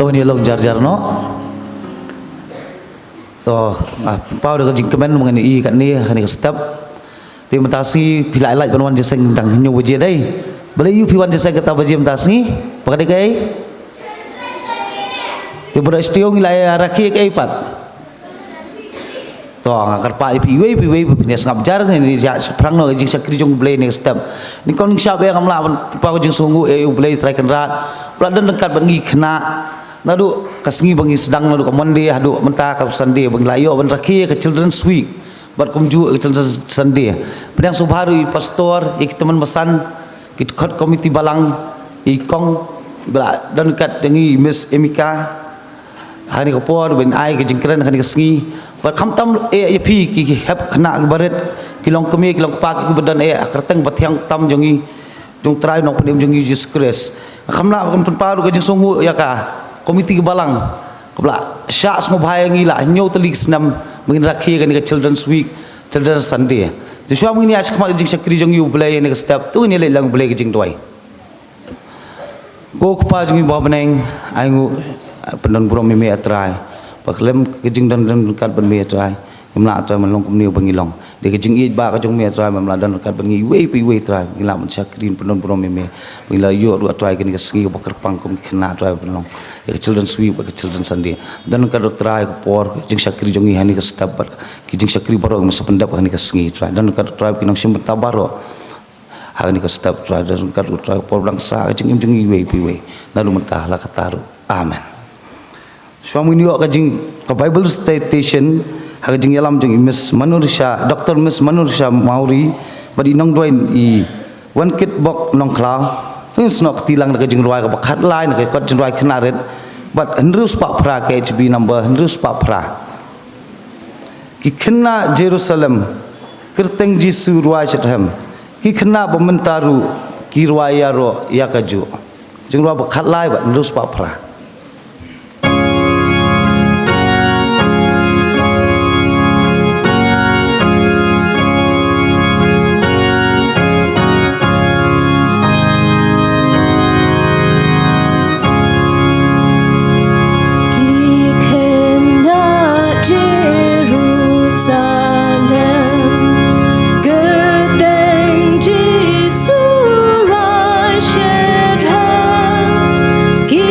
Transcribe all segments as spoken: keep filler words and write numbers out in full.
Pynïalong jar jar noh. To, ah, pynpaw da ka jingkmen ba ngan ïohi katne, kane ka step. Te mynta sngi phi la lait ban wan jingïaseng tang hynñiew baje dei. Balei ïoh phi wan jingïaseng kata baje mynta sngi? Ba ka dei kaei? Te ba da sdang ngi la ïa rakhe kaei pat? To, nga kyrpad ïa phi iwei pa iwei ba phin ïa sngap jar, ngin ïa shaphrang noh ka jingshakri jong U Blei ha kane ka step. Nyngkong nyngshap ïa ngam lah ban pynpaw ka jingsngewnguh ïa U Blei Trai Kynrad ba la don ryngkat bad ngi khynnah. Naduh ka sngi ba ngi sdang, naduh ka Monday haduh mynta ka Sunday ba ngi la ïoh ban rakhe ïa ka Children's Week bad kumjuh ïa ka Children's Sunday. Pdiang sngewbha ruh ïa i pastor, ïa ki tymmen basan, ki dkhot komiti balang, ïa i kong, ba la don ryngkat ïa ngi, Miss Emika, ha kane ka por ban ai ka jingkren ha kane ka sngi. Bad khamtam eh ïa phi ki, ki hep khynnah ki barit, ki longkmie ki longkpa, ki ba don eh ha kyrteng ba thiang tam jong ngi, jong U Trai Nongpynim jong ngi Jisu Khrist. Kham lah ban pynpaw ruh ka jingsngewnguh ïa ka komiti ka balang kaba la shah sngewbha ïa ngi la hynñiew tylli ki snem ba ngin rakhe kane ka Children's Week, Children's Sunday. Te shuwa ba ngin ïa shim ka jingshakri jong ngi ïa U Blei ha kane ka step, to ngin ïa leit lang U Blei ka jingduwai. Ko Kpa jong ngi ba ha bneng, ai nguh, pyndon burom ïa me A Trai. Ba khlem ka jingdon ryngkat bad me A Trai, ngim lah A Trai ban long kumne ba ngi long. Dei ka jingïeit ba ka jong me A Trai ba me la don ryngkat bad ngi iwei pa iwei A Trai. Ngi lah ban shakri, pyndon burom ïa me. Ba ngi la ïoh ruh A Trai kane ka sngi kaba kyrpang kum ki khynnah A Trai ban long ïa ka Children's Week bad ka Children's Sunday. Don ryngkat A Trai ka por jingshakri jong ngi ha kane ka step bad ki jingshakri baroh kiba sa pyndep ha kane ka sngi A Trai. Don ryngkat A Trai ki nongshim bynta baroh ha kane ka step A Trai, don ryngkat A Trai ka por ba dang sah ka jingim jong ngi iwei pa iwei. Naduh mynta la katta ruh. Amen. Shuwa ba ngin ïoh ka jing, ka Bible recitation ha ka jingïalam jong i Miss Manurisha, Doctor Miss Manurisha Mawrie bad i nongduwai i Wankitbok Nongkhlaw. To ngin snoh kti lang da ka jingrwai kaba khatlai na ka kot jingrwai khynnah rit bad hynriew spah phra, K H B number hynriew spah phra. Ki khynnah Jerusalem, kyrteng Jisu rwai sha thehem. Ki khynnah ba mynta ruh ki rwai ïaroh ïa kajuh. Jingrwai ba khatlai bad hynriew spah phra. Ki khynnah Jerusalem, kyrteng Jisu rwai sha thehem. Ki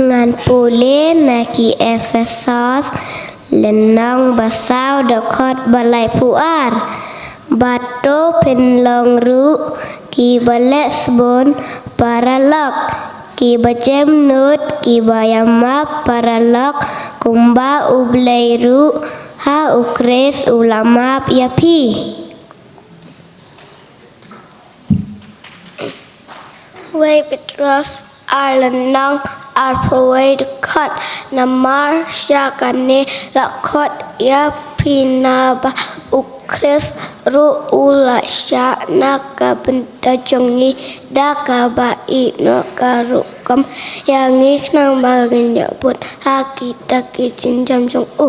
Ngan pule na ki Ephesos, lynnong ba saw dkhot ba laiphew ar. Bad to phin long ruh ki ba leh sbun paralok, ki ba jem nud, ki ba ïamap paralok, kumba U Blei ruh ha U Khrist u la map ïa phi. Wei Petros ar lynnong arphew wei dkhot. Namar sha kane la khot ïa phi naba U Khrist ruh u la shah na ka bynta jong ngi da kaba ïehnoh ka rukom ïa ngi khnang ba ngin ïoh bud ha kita ki jingdon jong u.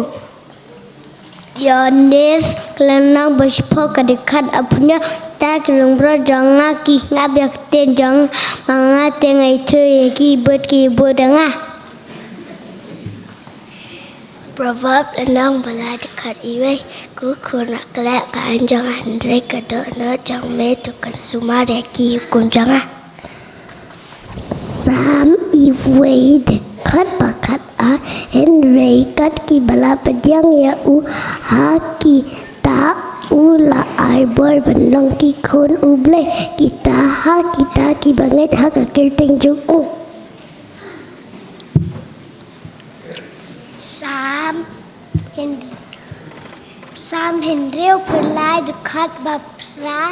Ïoannis ka lynnong ba shiphew ka dkhot arphew hynñiew. Ta ki longbrot jong nga ki ngap ïa ka ktien jong nga, ma nga te nga ithuh ïa ki bad ki bud ïa nga. Proverb lynnong ba lai dkhot wei. Ko khun, rakhleh ka aiñ jong nga, hynrei ka dohnud jong me to kan sumar ïa ki hukum jong nga. Salm wei dkhot ba khatar. Hynrei kat ki ba la pdiang ïa u ha kita u la ai bor ban long ki khun U Blei, kita ha kita ki ba ngeit ha ka kyrteng jong u. Salm Hynriew, Salm hynriewphew lai dkhot ba phra.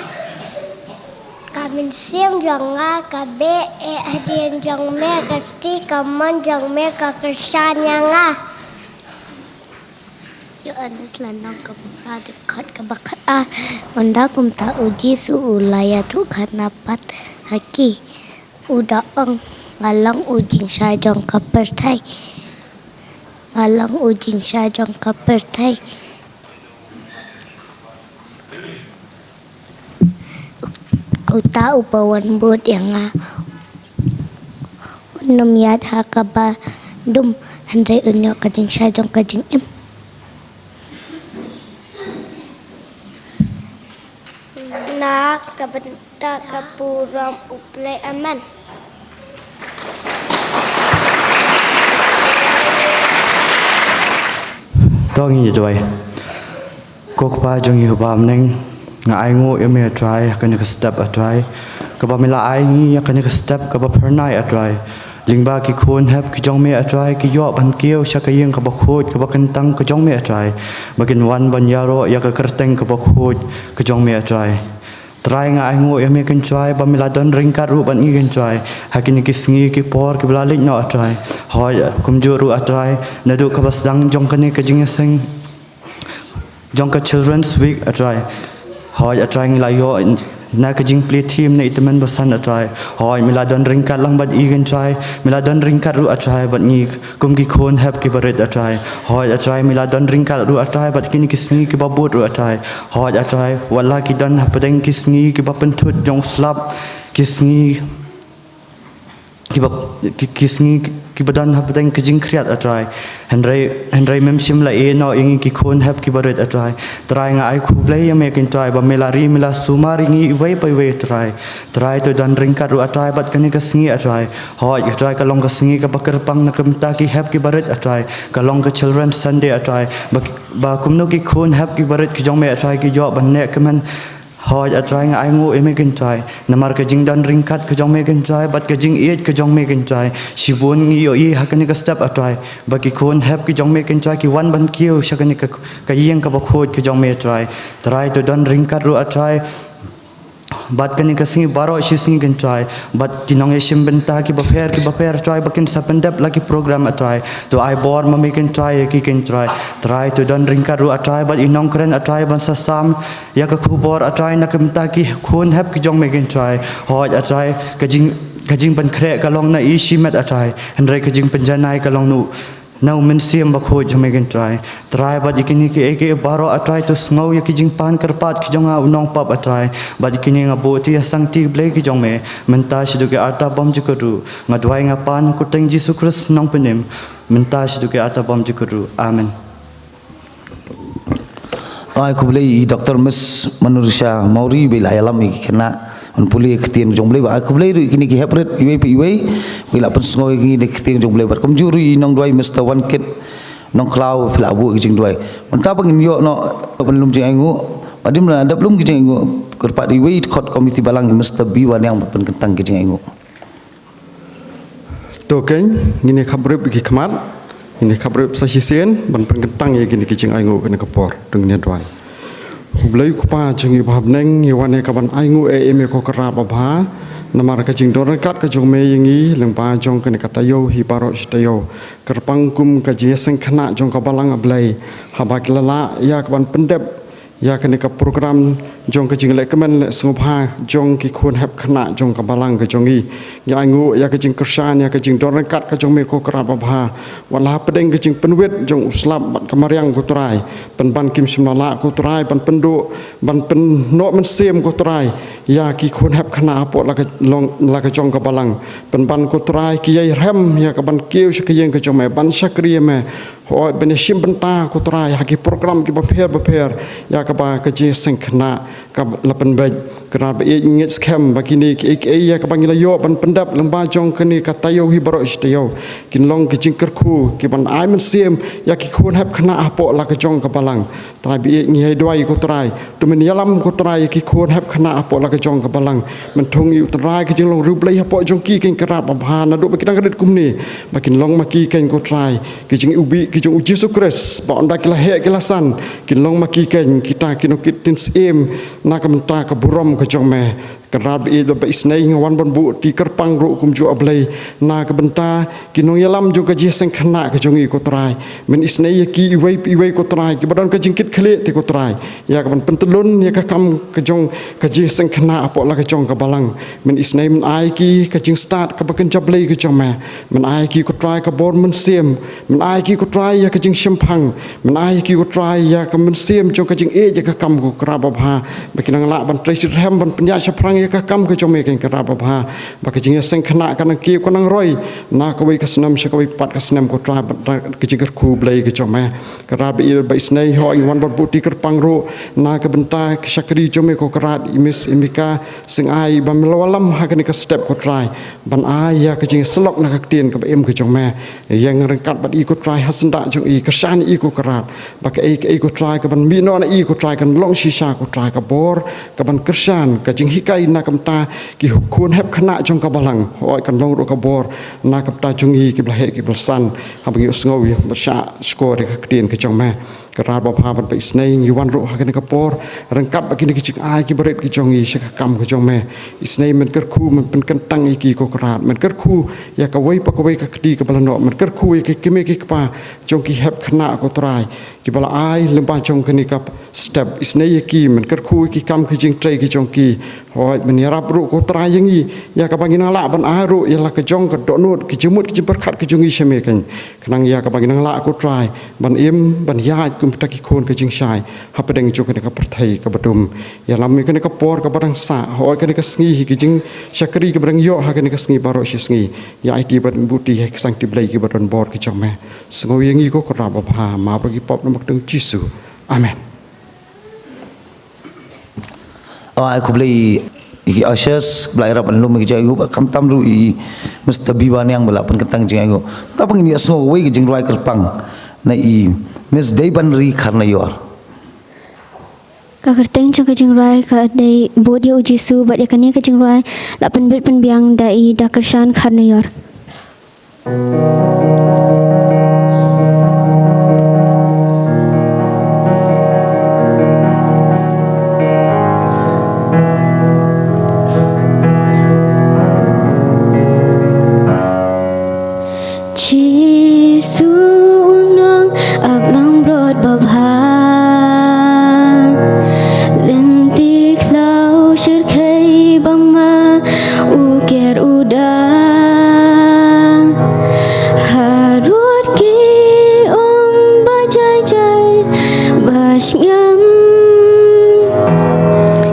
Ka mynsiem jong nga ka beh eh hadien jong me, ka kti kamon jong me ka kyrshan ïa nga. Ïoannis lynnong kaba phra dkhot kaba khatar. Ynda kumta U Jisu u la ïathuh kane pat ha ki, u da ong, nga long u jingshai jong ka pyrthei. Nga long u jingshai jong ka pyrthei. Uta uba wan bud ïa nga un ym ïaid ha kaba dum, hynrei un ïoh ka jingshai jong ka jingim. Na ka bynta ka burom U Blei. Amen. To ngin ïa duwai. Ko Kpa jong ngi uba ha bneng, nga ainguh ïa me, A Trai, ha kane ka step, A Trai, kaba me la ai ngi ïa kane ka step kaba phyrnai, A Trai. Lyngba ki khun hep ki jong me, A Trai, ki ïoh ban kiew sha ka ïing kaba khuid kaba kyntang ka jong me, A Trai, ba kin wan ban ïaroh ïa ka kyrteng kaba khuid ka jong me, A Trai. Trai, nga ainguh ïa me, A Trai, ba me la don ryngkat ruh bad ngi, A Trai, ha kine ki sngi ki por kiba la leit noh, A Trai. Hooid, kumjuh ruh, A Trai, naduh kaba sdang jong kane ka jingïaseng jong ka Children's Week, A Trai. Hooid, A Trai, ngi la ïoh na ka jingplie theme na i tymmen basan, A Trai. Hooid, me la don ryngkat lang bad i, A Trai. Me la don ryngkat ruh, A Trai, bad ngi kum ki khun hep kiba rit, A Trai. Hooid, A Trai, me la don ryngkat ruh, A Trai, bad kine ki sngi kiba bud ruh, A Trai. Hooid, A Trai, wat la ki don hapdeng ki sngi kiba pynthut jong u slap, ki sngi kiba, ki, ki sngi kiba don hapdeng ka jingkhriat, A Trai. Hynrei, hynrei mem shym la ïehnoh ïa ngi ki khun hep kiba rit, A Trai. Trai, nga ai khublei ïa me, A Trai, ba me la ri, me la sumar ïa ngi iwei pa iwei, A Trai. Trai, to don ryngkat ruh, A Trai, bad kane ka sngi, A Trai. Hooid, A Trai, ka long ka sngi kaba kyrpang na ka bynta ki hep kiba rit, A Trai. Ka long ka Children's Sunday, A Trai. Ba, ba kumno ki khun hep kiba rit ki jong me, A Trai, ki ïoh ban neh kmen. Hooid, A Trai, nga ainguh ïa me, A Trai, namar ka jingdon ryngkat ka jong me, A Trai, bad ka jingïeit ka jong me, A Trai. Shibun ngi ïohi ha kane ka step, A Trai, ba ki khun hep ki jong me, A Trai, ki wan ban kiew sha kane ka, ka ïing kaba khuid ka jong me, A Trai. Trai, to don ryngkat ruh, A Trai, bad kane ka sngi baroh shi sngi, A Trai, bad ki nongïashim bynta kiba pher kiba pher, A Trai, ba kin sa pyndep la ki program, A Trai. To ai bor ma me, A Trai, ïa ki, A Trai. Trai, to don ryngkat ruh, A Trai, bad i nongkren, A Trai, ban sa sam ïa ka khubor, A Trai, na ka bynta ki khun hep ki jong me, A Trai. Hooid, A Trai, ka jing, ka jingpynkhreh ka long na i shimet, A Trai, hynrei ka jingpynjanai ka long na u, na u Mynsiem Bakhuid jong me, A Trai. Trai, bad ïa kine kiei kiei baroh, A Trai, to sngew ïa ki jingpan kyrpad ki jong nga u nongpop, A Trai. Bad ïa kine nga buh ïa sangti Blei ki jong me mynta shaduh ki arta bymjukut ruh. Nga duwai nga pan ha u kyrteng Jisu Khrist Nongpynim mynta shaduh ki arta bymjukut ruh. Amen. Ai khublei i Doctor Miss Manurisha Mawrie ba i la ïalam ïa ki khynnah ban pule ïa ka ktien jong U Blei, bad ai khublei ruh ïa kine ki heprit iwei pa iwei ba i la pynsngew ïa kine ki ktien jong U Blei, bad kumjuh ruh i nongduwai Mister Wankit Nongkhlaw, phi la buh ïa ki jingduwai. Mynta ba ngin ïoh noh ban lum jingainguh, bad hadien ba la dep lum ki jingainguh, kyrpad iwei i dkhot komiti balang, Mister B Wanniang, ban pynkyntang ki jingainguh. To keiñ, ngin ïa khapbrip ïa ki khmat, ngin ïa khapbrip sa shisien ban pynkyntang ïa kine ki jingainguh kane ka por. To ngin ïa duwai. U Blei U Kpa jong ngi uba ha bneng, ngi wan ïa ka ban ainguh ei ei ïa me ko Kynrad babha, namar ka jingdon ryngkat ka jong me ïa ngi lyngba jong kane ka taïew hi baroh shi taïew, kyrpang kum ka jingïaseng khynnah jong ka balang, A Blei, haba ki la lah ïa ka ban pyndep ïa kane ka program jong ka jingleh kmen leh sngewbha jong ki khun hep khynnah jong ka balang ka jong ngi. Ngi ainguh ïa ka jingkyrshan, ïa ka jingdon ryngkat ka jong me ko Kynrad babha, wat la hapdeng ka jingpynwit jong u slap bad ka mariang ko Trai, pynban kim shym la lah ko Trai ban pynduh, ban pynnoh mynsiem ko Trai ïa ki khun hep khynnah hapoh la ka long, la ka jong ka balang, pynban ko Trai ki ïai rhem ïa ka ban kiew sha ka ïing ka jong me, ban shakri ïa me. Hooid, ban ïashim bynta ko Trai ha ki program kiba pher bapher ïa kaba ka jingïaseng khynnah ka la pynbeit. Kynrad ba ïeit, ngi ngeit skhem ba kine kiei kiei ïa kaba ngi la ïoh ban pyndep lyngba jong kane ka taïew hi baroh shi taïew kin long ki jingkyrkhu ki ban ai mynsiem ïa ki khun hep khynnah hapoh la ka jong ka balang. Trai ba ïeit, ngi ïai duwai ko Trai, to men ïalam ko Trai ïa ki khun hep khynnah hapoh la ka jong ka balang. Men thung ïa U Trai ka jinglong riewblei hapoh jong ki keiñ Kynrad babha, naduh ba ki dang rit kumne, ba kin long ma ki keiñ ko Trai ki jingiwbih ki jong U Jisu Khrist, ba ynda ki la heh ki la san, kin long ma ki keiñ kita ki nongkit ktien syiem na ka bynta ka burom ka jong me. Kynrad ba ïeit, ba isynei nga wan ban buh ti kyrpang ruh kumjuh, A Blei, na ka bynta ki nongïalam jong ka jingïaseng khynnah ka jong ngi ko Trai. Men isynei ïa ki iwei pa iwei ko Trai, kiba don ka jingkit khlieh te ko Trai ïa ka ban pyntyllun ïa ka kam ka jong ka jingïaseng khynnah hapoh la ka jong ka balang. Men isynei, men ai ki ka jingstad kaba kynja blei ka jong me. Men ai ki ko Trai ka bor mynsiem. Men ai ki ko Trai ïa ka jingshemphang. Men ai ki ko Trai ïa ka mynsiem jong ka jingïeit ïa ka kam ko Kynrad babha, ba kin nang lah ban trei shitrhem ban pynïaid shaphrang ïa ka kam ka jong me keiñ Kynrad babha, ba ka jingïaseng khynnah kan nang kiew kan nang roi na kawei ka snem sha kawei pat ka snem ko Trai, bad ka jingkyrkhu blei ka jong me. Kynrad ba ïeit, ba isynei, hooid, ngi wan ban buh ti kyrpang ruh na ka bynta ka shakri jong me ko Kynrad, i Miss Emika Singai, ba me la wallam ha kane ka step ko Trai, ban ai ïa ka jingïasyllok na ka ktien kaba im ka jong me. Ïeng ryngkat bad i ko Trai ha syndah jong i, kyrshan i ko Kynrad, ba kaei kaei ko Trai kaban mih noh na i ko Trai kan long shisha ko Trai ka bor kaban kyrshan, ka jinghikai na ka bynta ki khun hep khynnah jong ka balang. Hooid, kan long ruh ka bor na ka bynta jong ngi kiba la heh kiba la san, haba ngi ïohsngew bad shah shkor ïa ka ktien ka jong me. Kynrad babha, bad ba isynei ngi wan ruh ha kane ka por ryngkat bad kine ki jingai kiba rit ki jong ngi sha ka kam ka jong me. Isynei men kyrkhu, men pynkyntang ïa ki ko Kynrad, men kyrkhu ïa kawei pa kawei ka kti kaba la noh, men kyrkhu ïa ki kmie ki kpa jong ki hep khynnah ko Trai, kiba la ai lyngba jong kane ka step. Isynei ïa ki, men kyrkhu ïa ki kam ki jingtrei ki jong ki. Hooid, men ïarap ruh ko Trai ïa ngi, ïa kaba ngin nang lah ban ai ruh ïa la ka jong ka dohnud, ki jingmut ki jingpyrkhat ki jong ngi sha me keiñ, khnang ïa kaba ngin nang lah ko Trai ban im ban ïaid kum kita ki khun ka jingshai hapdeng jong kane ka pyrthei kaba dum. Ïalam ïa kane ka por kaba dang sah, hooid, kane ka sngi hi, ki jingshakri kiba dang ïoh ha kane ka sngi baroh shi sngi. Ïa aiti bad buti ha ki sangti Blei kiba don bor ki jong me. Sngew ïa ngi ko Kynrad babha, map ruh ki pop, namar ka kyrteng Jisu. Amen. Oh, ai khublei ïa ki ushers ba la ïarap ban lum ïa ki jingainguh, bad khamtam ruh i Mister B Wanniang ba la pynkyntang jingainguh. Te ba ngin ïa sngew kawei ka jingrwai kyrpang na i Miss Deibanri Kharnaior. Ka kyrteng jong ka jingrwai ka dei Bud ïa u Jisu, bad ïa kane ka jingrwai la pynbit pynbiang da i Dakyrshan Kharnaior. Jisu u nongap langbrot babha, lynti khlaw shyrkhei bamma u ker u da. Harud ki um ba jai jai ba shngem,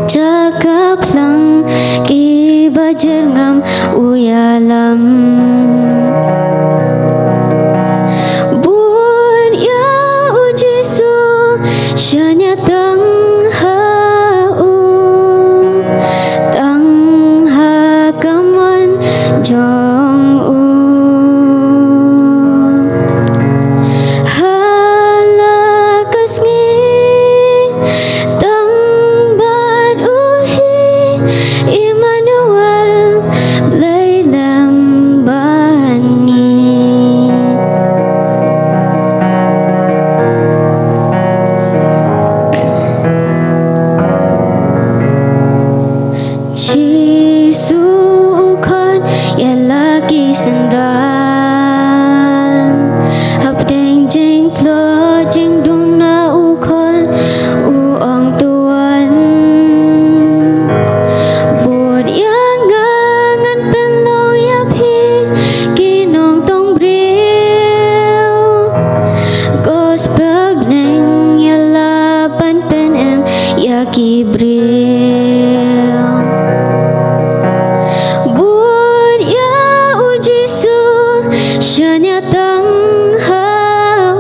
jaka phlang kiba jyrngam u ïalam. Hapdeng jingtlot jingduna u khun, u ong tuan. Bud ïa nga ngan pynlong ïa phi ki nongtong briew. Gospel bleng ïa la ban pynim ïa ki briew. Bud ïa u Jisu, shaniah tang ha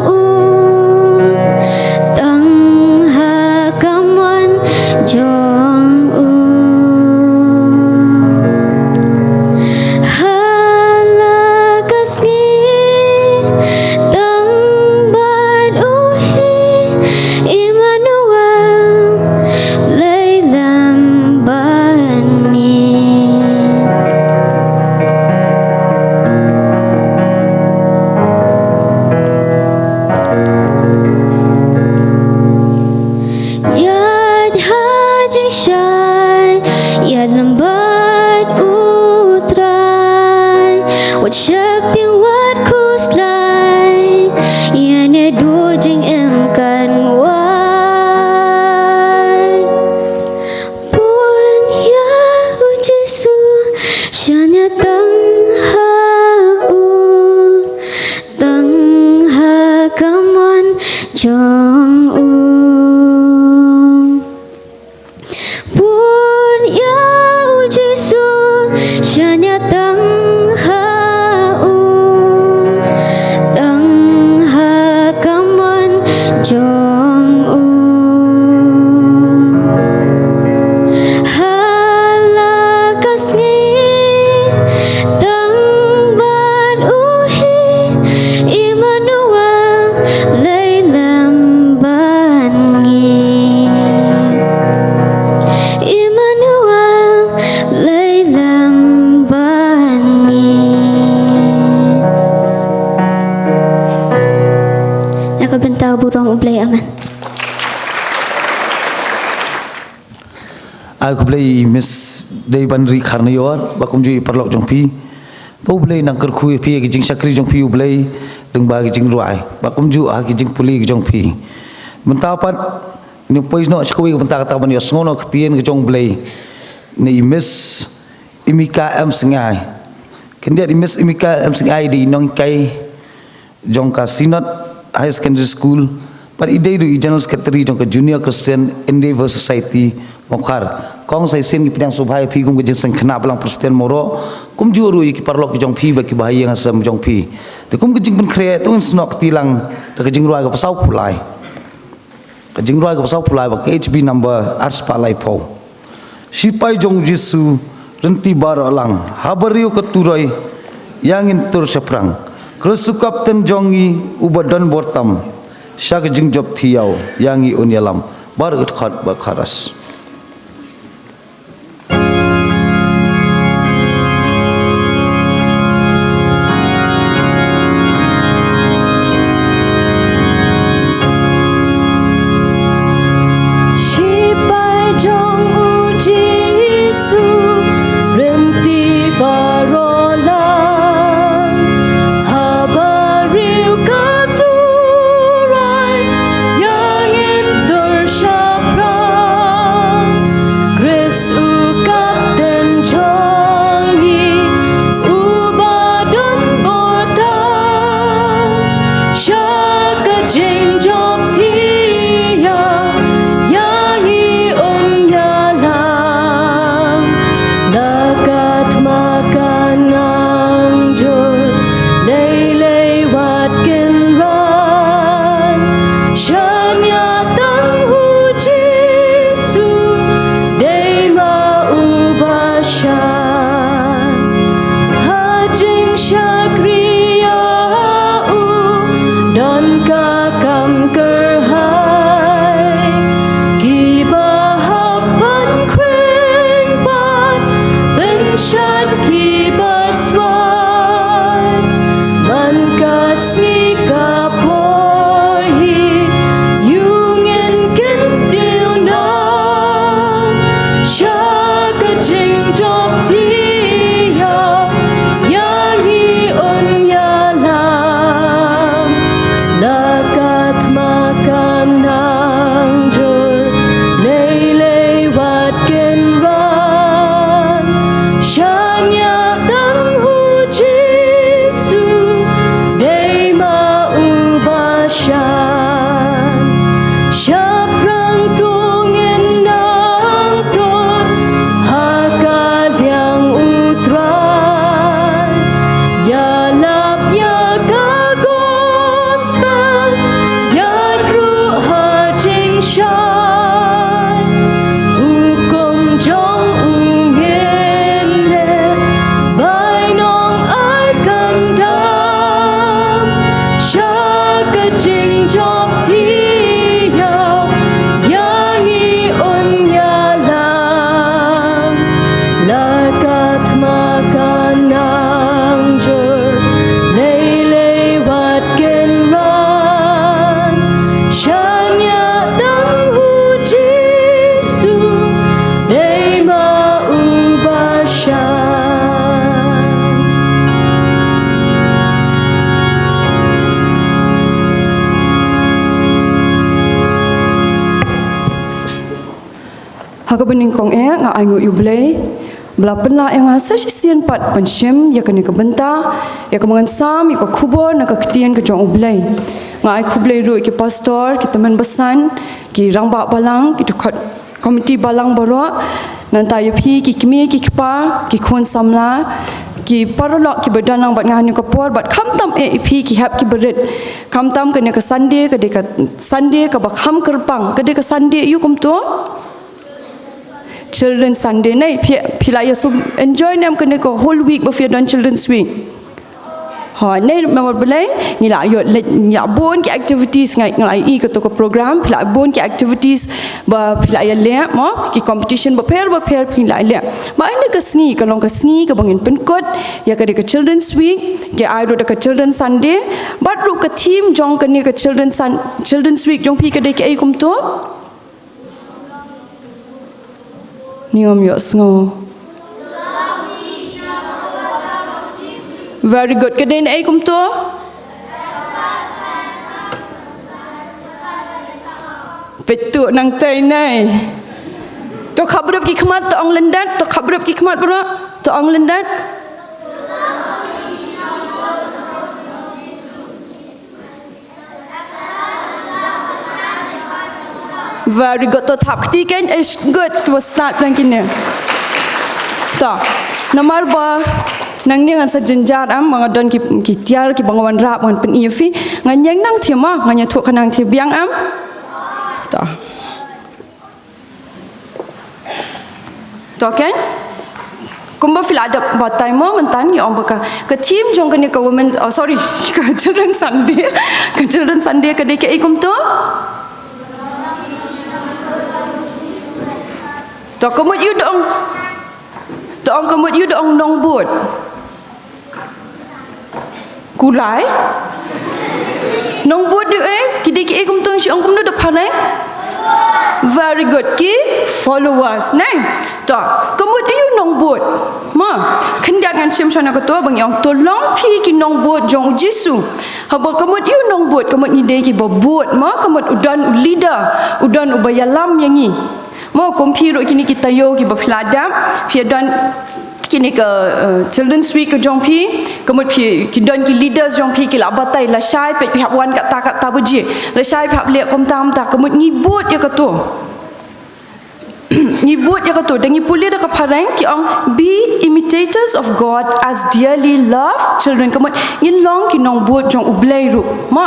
u, tang ha ka mon jong u. Ha la ka sngi tang bad u hi, Immanuel, Blei lem bad ngi. Ïaid ha jingshai, ïaid lem bad u Trai. Wat sheptieng, wat khuslai, ïa naduh jingim kan wai. Bun ïa u Jisu, shaniah tang ha u, tang ha ka mon jong u. Bun ïa u Jisu, shaniah tang ha u, tang ha ka mon jong u. Ha la ka sngi tang bad u hi, Immanuel, Blei lem bad ngi. Immanuel, Blei lem bad ngi. Na ka bynta burom U Blei, amen. Ai khublei Miss Deibanri Kharnaior, bad kumjuh ïa ki paralok jong phi. To U Blei nang kyrkhu ïa phi ha ki jingshakri jong phi U Blei, lyngba ki jingrwai, bad kumjuh ha ki jingpule ki jong phi. Mynta pat ngin poi noh sha kawei ka bynta kata ban ïohsngew noh ka ktien ka jong U Blei na i Miss Imika M Syngai. Khyndiat i Miss Imika M Syngai i dei i nonghikai jong ka Synod Higher Secondary School, bad i dei ruh i General Secretary jong ka Junior Christian Endeavour Society Mawkhar. Kong, sa shisien ngi pdiang sngewbha ïa phi kum ka Jingseng Khynnah Balang Presbyterian Mawroh, kumjuh ruh ïa ki paralok ki jong phi bad ki bahaïing hasem jong phi. Te kum ka jingpynkhreh, to ngin snoh kti lang da ka jingrwai kaba sawphew lai. Ka jingrwai kaba sawphew lai bad ka H B number arspah laiphew. Shipai jong U Jisu, rynti baroh lang, ha briew ka turoi, ïa ngin tur shaphrang. Khrist u Kapten jong ngi uba don bor tam, sha ka jingjop thiaw, ïa ngi un ïalam. Baroh ki dkhot bad chorus. Shipai jong U Jisu, rynti baroh lang, ha briew ka turoi, ïa ngin tur shaphrang. Ha kaba nyngkong eh nga ai nguh ïa U Blei ba la pynlah ïa nga sa shisien pat ban shim ïa kane ka bynta, ïa kaba ngan sam ïa ka khubor na ka ktien ka jong U Blei. Nga ai khublei ruh ïa ki pastor, ki tymmen basan, ki rangbah balang, ki dkhot komiti balang baroh, nangta ïa phi ki kmie ki kpa, ki khun samla, ki paralok kiba don lang bad nga ha kane ka por, bad khamtam eh ïa phi ki hep kiba rit. Khamtam kane ka Sunday ka dei ka Sunday kaba kham kyrpang, ka dei ka Sunday ïa u kumto Children Sunday ne, phi, phi la ïa shu enjoy ne em kane ka whole week ba phi don Children's Week? Hooid ne, namar balei, ngi la ïoh leit, ngi la bun ki activities, nga, nga la ïohi kato ka program, phi la bun ki activities ba phi la ïa leh, mo, ki competition bapher bapher phi la ïa leh. Ba ïa kane ka sngi ka long ka sngi kaba ngin pynkut ïa ka dei ka Children's Week, ki ai ruh da ka Children Sunday, bad ruh ka theme jong kane ka Children Sun-, Children's Week jong phi ka dei kaei kumto? Ni ngam ïohsngew. Very good. Ka dei naei kumto? Peit tu nangtai nai. To khapbrip ki khmat, to ong lyndet, to khapbrip ki khmat bro, to ong lyndet. Very good. To thap kti kan is good. Wa start lang kine. To. Namar ba nangne ngan sa jynjar em, ba nga don ki, ki tiar kiba nga wanrah ban pyni ïa phi. Ngan ïeng nangthie ma, ngan ïathuh ka nangthie biang em. To. To kan? Kumba phi la dep batai mo mynta ngi ong ba ka, ka theme jong kane ka women, oh, sorry, ka Children Sunday. Ka Children Sunday ka dei kaei kumto? To ka mut ïa u da ong, to ong ka mut ïa u da ong nongbud. Kulai. Nongbud dei, eh, ki dei kiei kumto, shi ong kumno da phareng? Very good. Ki followers, ne? To, ka mut ïa u nongbud. Ma, khyndiat ngan shim shwa na kato ba ngi ong to long phi ki nongbud jong u Jisu. Haba ka mut ïa u nongbud, ka mut ngi dei kiba bud, ma, ka mut u don u leader, u don uba ïalam ïa ngi. Mo, kum phi ruh kine ki taïew kiba phi la dep, phi don kine ka, eh, Children's Week ka jong phi, ka mut phi, ki don ki leaders jong phi ki la batai lashai, peit phi hap wan katta katta baje. Lashai phi hap leh kumta kumta, ka mut ngi bud ïa kato. Ngi bud ïa kato, da ngi pule da ka phareng ki ong, "Be imitators of God as dearly loved children." Ka mut ngin long ki nongbud jong U Blei ruh. Ma,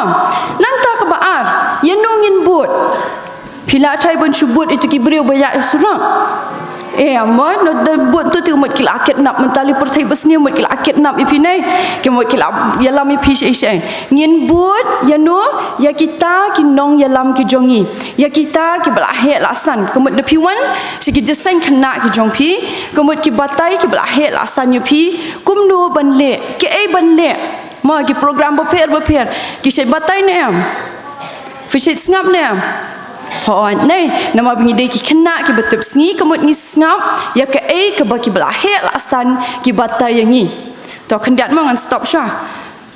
nangta kaba ar, ïano ngin bud? Phi la try ban shu bud ïa kito ki briew ba ïaid ha surok? Eh, mo, no da bud to te mut ki la kidnap, mynta lei pyrthei ba sniew mut ki la kidnap ïa phi ne. Ki mut ki la ïalam ïa phi shaei shaei. Ngin bud ïano? Ïa kita ki nongïalam ki jong ngi. Ïa kita kiba la heh la san. Ka mut da phi wan sha ki jingïaseng khynnah ki jong phi, ka mut ki batai kiba la heh la san ïa phi kumno ban leh, kaei ban leh. Ma, ki program bapher bapher, ki shait batai ne em? Phi shait sngap ne em? Hooid, ne, namar ba ngi dei ki khynnah kiba tip sngi, ka mut ngi sngap ïa kaei kaba kiba la heh la san ki batai ïa ngi. To khyndiat ma, ngan stop shwa.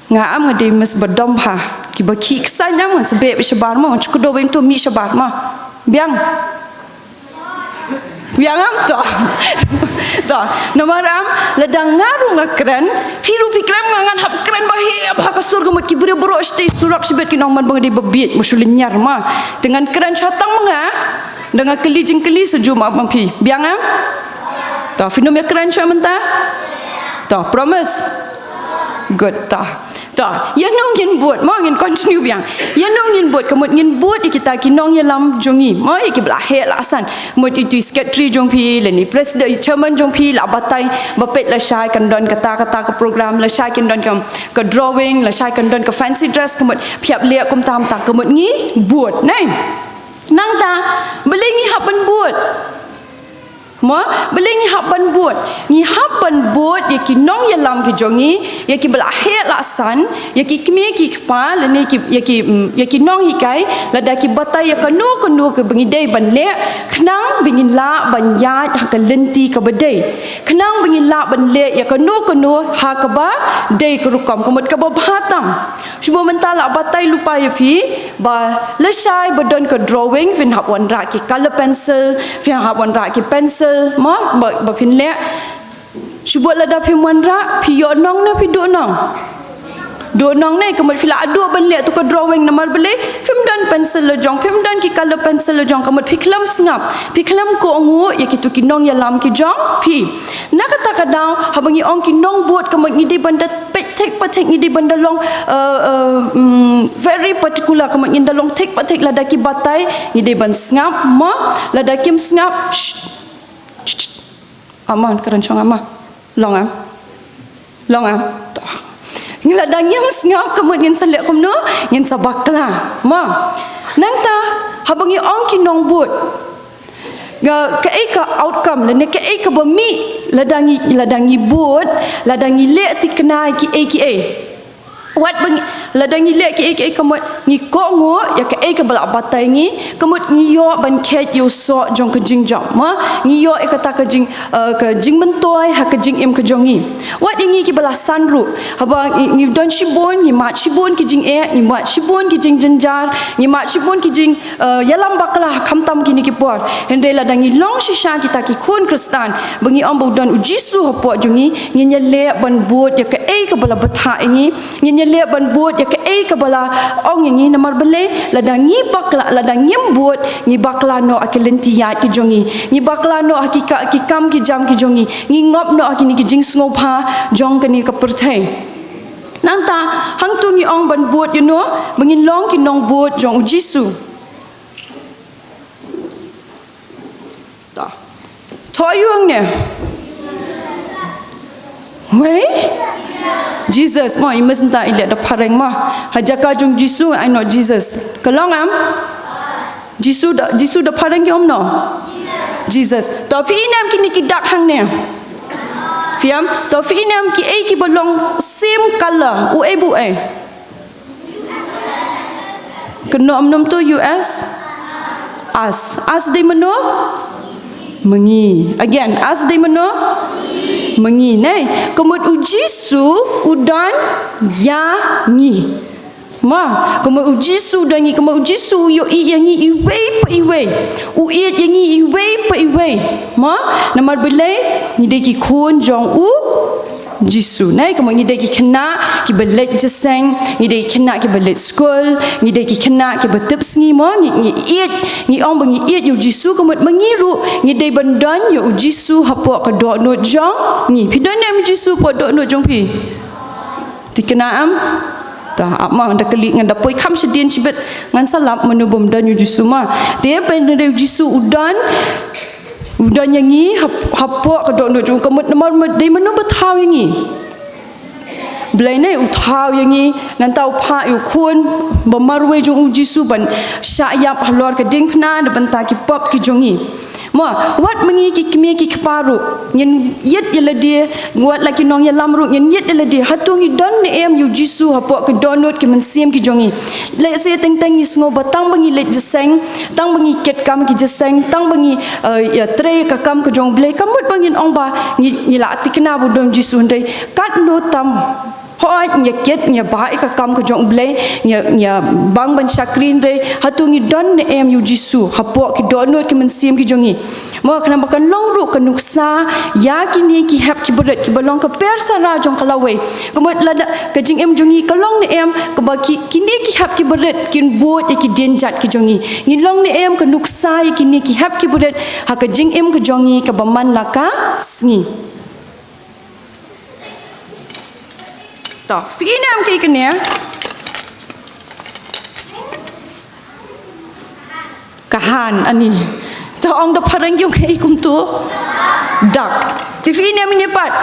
Nga am nga dei miss ba dom bha, kiba khih ksaiñ am, ngan sa beh beit shabar ma, ngan shu kdew beit to mih shabar ma. Biang. Biang am to. To, namar am, lada nga ruh nga kren, phi ruh phi kren, nga ngan hap kren ba heh bha ka sur, ka mut ki briew baroh shatei surok shibit kin ong man ba nga dei ba bieit, ba shu lynñiar ma. Te ngan kren shwa tang ma nga, da nga kylli jingkylli sa ju ma, ma phi. Biang am? To, phin ym ïa kren shwa mynta? To, promise? Good, to. To, ïano ngin bud, mo, ngin continue biang. Ïano ngin bud, ka mut ngin bud ïa kita ki nongïalam jong ngi, mo, ïa kiba la heh la san. Mut ïa u secretary jong phi, lane president, chairman jong phi, la batai ba peit lashai kan don kata kata ka program, lashai kan don ka, ka drawing, lashai kan don ka fancy dress, ka mut phi hap leh kumta kumta, ka mut ngi bud, ne? Nangta, balei ngi hap ban bud? Mo, balei ngi hap ban bud? Ngi hap ban bud ïa ki nongïalam ki jong ngi, ïa kiba la heh la san, ïa ki kmie ki kpa, lane ki, ïa ki, mm, ïa ki nonghikai, lada ki batai ïa kano kano kaba ngi dei ban leh, khnang ba ngin lah ban ïaid ha ka lynti kaba dei. Khnang ba ngin lah ban leh ïa kano kano ha kaba dei ka rukom, ka mut kaba bha tam. Shu ba mynta la batai lypa ïa phi, ba lashai ba don ka drawing, phin hap wanrah ki color pencil, phin hap wanrah ki pencil, mo, ba, ba phin leh. Shu ba lada phim wanrah, phi ïoh nong ne phi duh nong? Duh nong ne, ka mut phi la duh ban leh tu ka drawing, namar balei phim don pencil la jong, phim don ki color pencil la jong, ka mut phi khlem sngap, phi khlem kohnguh ïa kitu ki nongïalam ki jong phi. Na kata ka daw, haba ngi ong ki nongbud, ka mut ngi dei ban da peit thik pa thik, ngi dei ban da long, uh, uh, mm, very particular, ka mut ngin da long thik pa thik, lada ki batai ngi dei ban sngap, mo, lada kim sngap, shh, shh, shh. Ama, kren shong ama. Long ah. Long ah. Toh. Ngi lada ngim sngap, ka mut ngin sa leh kumno, ngin sa bakla, mo. Nangta, haba ngi ong ki nongbud, Ka, kaei ka outcome, lane kaei kaba mih, lada ngi, lada ngi bud, lada ngi leh thikna kiei kiei. Wat ba ngi, lada ngi leh kiei kiei, ka mut ngi kohnguh ïa kaei kaba la batai ngi, ka mut ngi ïoh ban kheit ïa u soh jong ka jingjop, mo, ngi ïoh ïa kata ka jing, eh, ka jingmyntoi ha ka jingim ka jong ngi. Wat ïa ngi kiba la san ruh, haba ngi, ngi don shibun, ngi mad shibun ki jingeh, ngi mad shibun ki jingjynjar, ngi mad shibun ki jing, eh, ïalam bakla, khamtam kine ki por. Hynrei lada ngi long shisha kita ki khun Khristan, ba ngi ong ba u don u Jisu hapoh jong ngi, ngin ïaleh ban bud ïa kaei kaba la batai ngi, ngin ïaleh ban bud ïa kaei kaba la ong ïa ngi, namar balei, lada ngi bakla, lada ngim bud, ngi bakla noh ha ki lynti ïaid ki jong ngi, ngi bakla noh ha ki ka, ki kam ki jam ki jong ngi, ngi ngop noh ha kine ki jingsngewbha jong kane ka pyrthei. Nangta, hangtu ngi ong ban bud ïa no, ba ngin long ki nongbud jong u Jisu. Toh. Thoh ïa u hangne. Wei? Jesus, mo, i mut mynta i leh da phareng mo. Ha jaka jong Jisu, ai noh Jesus. Ka long em? Jisu da, Jisu da phareng ki ong no? Jesus. Toh phi i ne em kine ki dak hangne? Phi i em? Toh phi i ne em kiei kiba long same color? Uei ba uei? Kynnoh ym nym tu U S? Us. Us dei mano? Ma ngi. Again, us dei mano? Ma ngi. Nei, ka mut u Jisu u don ïa ngi. Mo, ka mut u Jisu u don ïa ngi, ka mut u Jisu u ïohi ïa ngi iwei pa iwei. U ïeit ïa ngi iwei pa iwei. Mo, namar balei? Ngi dei ki khun jong u Jisu. Nei, ka mut ngi dei ki khynnah kiba leit jingïaseng, ngi dei ki khynnah kiba leit skul, ngi dei ki khynnah kiba tip sngi mo, ngi, ngi ïeit, ngi ong ba ngi ïeit ïa u Jisu, ka mut ma ngi ruh ngi dei ban don ïa u Jisu hapoh ka dohnud jong ngi. Phi don ne em u Jisu hapoh dohnud jong phi? Thikna em? Toh, ap ma, ngan da kylli, ngan da poi kham shadien shibit, ngan sa lap mano bym don ïa u Jisu ma. Te pynban u Jisu u don, u don ïa ngi hap-, hapoh ka dohnud jong u, ka mut namar ma-, dei mano ba thaw ïa ngi? Blei ne u thaw ïa ngi, nangta u phah ïa u khun ba marwei jong u Jisu ban shah ïap halor ka diengphna na bynta ki pop ki jong ngi. Mo, wat ma ngi ki kmie ki kpa ruh, ngin ïeit ïa lade, wat la ki nongïalam ruh, ngin ïeit ïa lade. Hato ngi don ne em ïa u Jisu hapoh ka dohnud ki mynsiem ki jong ngi? Lehse teng teng ngi sngew ba tang ba ngi leit jingïaseng, tang ba ngi kit kam ki jingïaseng, tang ba ngi, eh, ïatrei ka kam ka jong u Blei, ka mut ba ngin ong ba ngi, ngi la thikna ba u don u Jisu, hynrei katno tam. Hooid, ngi ïa kit, ngi ïa bah ïa ka kam ka jong u Blei, ngi ïa, ngi ïa bang ban shakri, hynrei hato ngi don ne em ïa u Jisu hapoh ki dohnud ki mynsiem ki jong ngi? Mo, khnang ba kan long ruh ka nuksa ïa kine ki hep ki barit kiba long ka pyrsa jong ka lawei. Ka mut lada ka jingim jong ngi ka long ne em kaba ki, kine ki hep ki barit kin bud ïa ki dienjat ki jong ngi? Ngi long ne em ka nuksa ïa kine ki hep ki barit ha ka jingim ka jong ngi kaba man la ka sngi? To, phi i ne em kaei kane? Ka han ani. To, ong da phareng ïa kaei kumto? Duck. Te phi i ne em ine pat?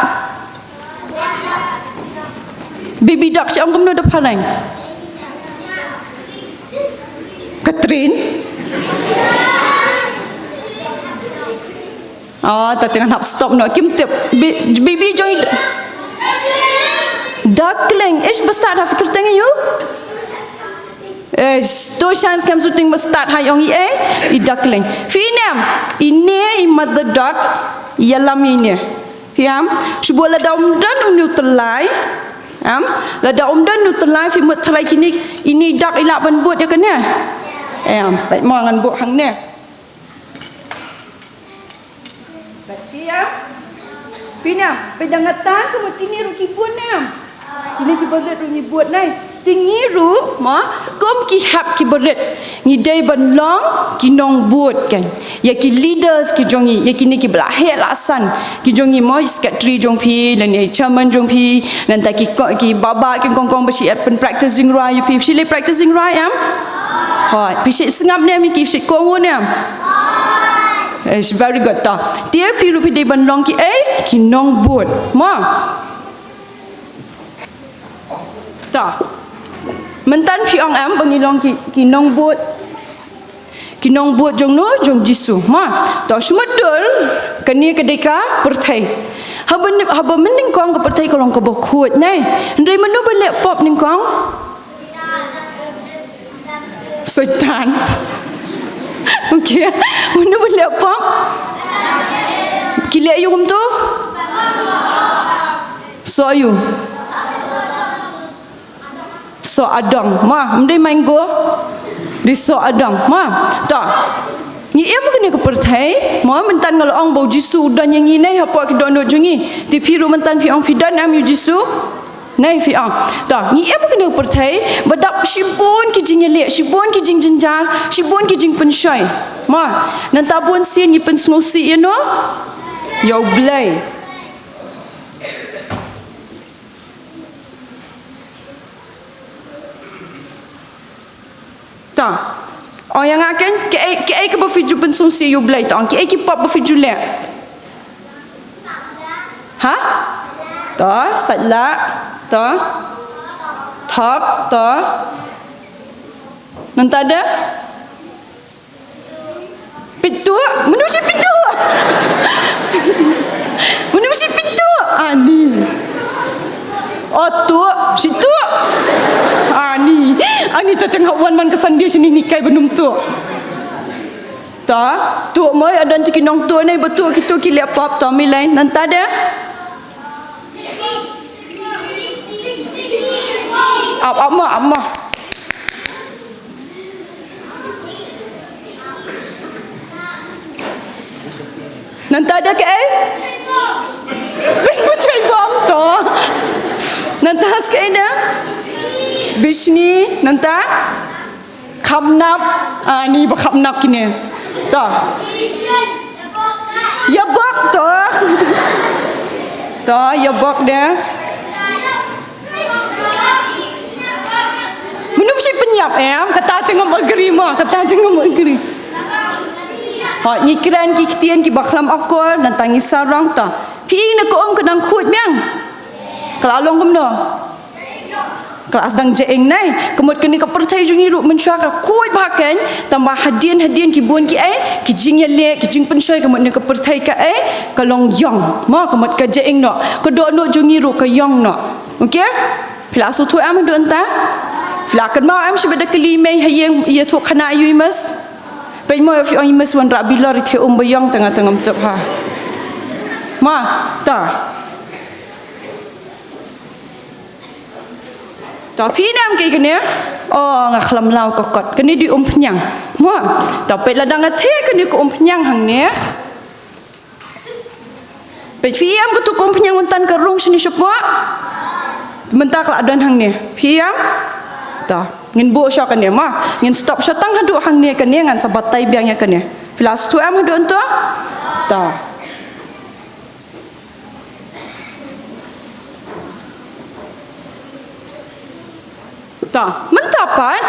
Baby duck, shi ong kumno da phareng? Ka train. Oh, ta teng hap stop noh, kim tip. Bi, bi, bi jong i duckling. Ish, ba stad ha phi kyrteng ïa u? Eh, to shan skhem shooting ba stad ha ïong i, eh, i duckling. Phi ïa em, ine i mother duck, ïalam ine. Phi ïa em, shu bun lada um don une u tyllai. Em, lada um don une u tyllai, phi mut tharai kine, ine i duck i lah ban bud ïa kane. Em, peit mo ngan buh hangne. Phi ïa em? Phi ïa em? Phi dang ngatan kumno kine ruh ki bud ne em? Kine ki barit ruh ngi bud nai. Te ngi ruh mo, kum ki hap ki barit, ngi dei ban long ki nongbud kan. Ïa ki leaders ki jong ngi, ïa kine kiba la heh la san ki jong ngi mo, i secretary jong phi, lane i chairman jong phi, nangta ki ko-, ki baba ki kong kong ba shu ïa pyn practice jingrwai ïa phi, phi shu leh practice jingrwai em? Hooid, phi shu sngap ne em, ki shu kohnguh ne em? It's very good to. Te phi ruh phi dei ban long kiei, ki nongbud. Mo. To. Mynta phi ong em ba ngi long ki, ki nongbud. Ki nongbud jong no, jong Jisu. Mo. To, shu mutdur, kane ka dei ka pyrthei. Haba, haba mynnyngkong ka pyrthei ka long kaba khuid nai. Hynrei mano ba leh pop nyngkong? Soitan. Okay. Mano ba leh pop? Ki leh aïu kumto? Soh aïu? Soh adong. Mo, ym dei mango. Dei soh adong. Mo. To. Ngi im kane ka pyrthei. Mo, mynta nga la ong ba u Jisu u don ïa ngi ne hapoh ki dohnud jong ngi. Te phi ruh mynta phi ong phi don em ïa u Jisu? Nai phi ong. To, ngi im kane ka pyrthei, ba dap shibun ki jingïaleh, shibun ki jingjynjar, shibun ki jingpynshoi. Mo, nangta bun sien ngi pynsngewsih ïa no? Ïa u Blei. To. Ong ïa nga ken, kiei, kiei kiba phi ju pynsngewsih ïa u Blei to. Ong kiei ki pop ba phi ju leh. Ha? To, sait lah. To. Thok, to. Nangta de? Pyntuh, mano shi pyntuh? Mano shi pyntuh? Ani. Oh, tuh, shi tuh. Ani. Ani ta tengah wan man ka Sunday sini ni kai benum tuh. Ta, tuh moi adan tiki nong tuh nei betuh kitu ki leh pop to mi lain. Nangta de? Ap, ap ma, ap ma. Nangta de kaei? Pynkuchai bom to. Nangta kaei de? Bishni, nangta? Khapnap. Ah, ni ba khapnap kine. To. Ïa bok to. To, ïa bok de. Mano ba shi pynïap em, kata te ngam agree mo, kata te ngam agree. Ho, ngi kren ki ktien kiba khlam akor, nangta ngi sarong to. Phi ïohi ne ka um ka dang khuid biang. Ka la long kumno? Ka la sdang jaing nai. Ka mut kane ka pyrthei jong ngi ruh mynshuwa ka khuid bha kein, tangba hadien hadien ki bun kiei, ki jingïaleh, ki jingpynshoi ka mut ne ka pyrthei kaei, ka long ïong. Mo, ka mut ka jaing noh. Ka dohnud jong ngi ruh ka ïong noh. Okay? Phi la sngewthuh em haduh mynta? Phi la kynmaw em shi ba da kylli mei ha ïing ïathuh khana ïa u i Miss? Peit mo ïa phi ong i Miss wanrah bilor i thiah um ba ïong tang nga tang ngam tip ha. Mo, ta. Ta phi nam ki kane. Oh, nga khlam law ka kot. Kane dei umphniang. Mo, ta peit lada nga thiah kane ka umphniang hangne. Peit phi ïam katu ka umphniang mynta ka rung shane shapoh. Mynta ka la don hangne. Phi ïam? Ta. Ngin buh sha kane ma. Ngin stop sha tang haduh hangne kane ngan sa batai biang ïa kane. Phi la sngewthuh em haduh mynta? Ta. Ta, mynta pat,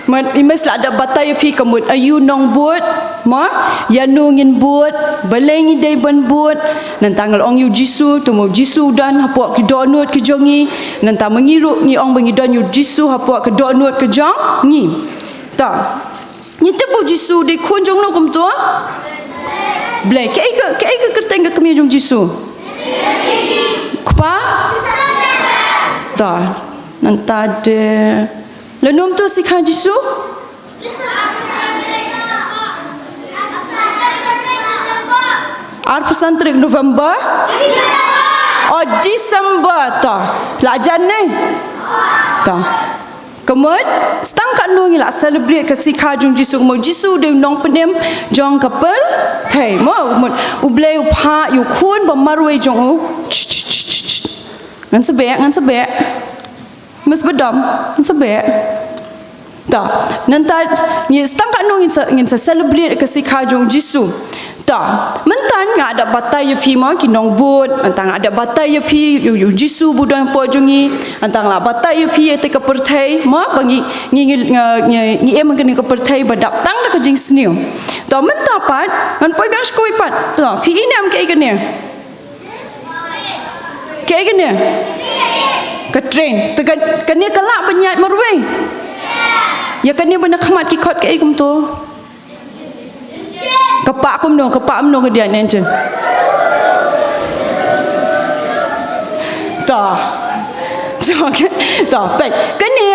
mut i Miss la da batai ïa phi ka mut aïu nongbud, mo, ïano ngin bud, balei ngi dei ban bud, nangta nga la ong ïa u Jisu, te mo u Jisu u don hapoh ki dohnud ki jong ngi, nangta ma ngi ruh ngi ong ba ngi don ïa u Jisu hapoh ki dohnud ki jong ngi. Ta, ngi tip ba u Jisu u dei khun jong no kumto? Blei, kaei ka, kaei ka kyrteng ka kmie jong Jisu? Kpa? Ta. Nangta de. Lano mynta u sikha Jisu? Arphew san tarik November? Oh, December ta. La jan ne? Ta. Ka mut, sa tang katno ngi la celebrate ka sikha jong Jisu, ka mut Jisu u dei u nongpynim jong ka pyrthei. Mo, ka mut, U Blei u phah ïa u khun ba marwei jong u. Ngan sa beh, ngan sa beh. Mas badam, ngan sa beh. Ta, nangta, ngi sa tang katno ngin sa, ngin sa celebrate ka sikha jong Jisu. Ta, mynta nga da batai ïa phi mo ki nongbud, mynta nga da batai ïa phi, ïa u, ïa u Jisu ba u don hapoh jong ngi, mynta nga la batai ïa phi ïa te ka pyrthei, mo, ba ngi, ngi, ngi, ngi, ngi em ha kane ka pyrthei ba dap tang da ka jingsniew. Ta, mynta pat, ngan poi biang sha kawei pat. Ta, phi i ne em kaei kane? Kaei kane? Ka train. Te ka, kane ka lah ban ïaid marwei. Ïa kane ba na khmat ki khot kaei kumto? Ka pah kumno, ka pah kumno ka dei ne engine. Ta. Ta, okay. Ta, peit. Kane,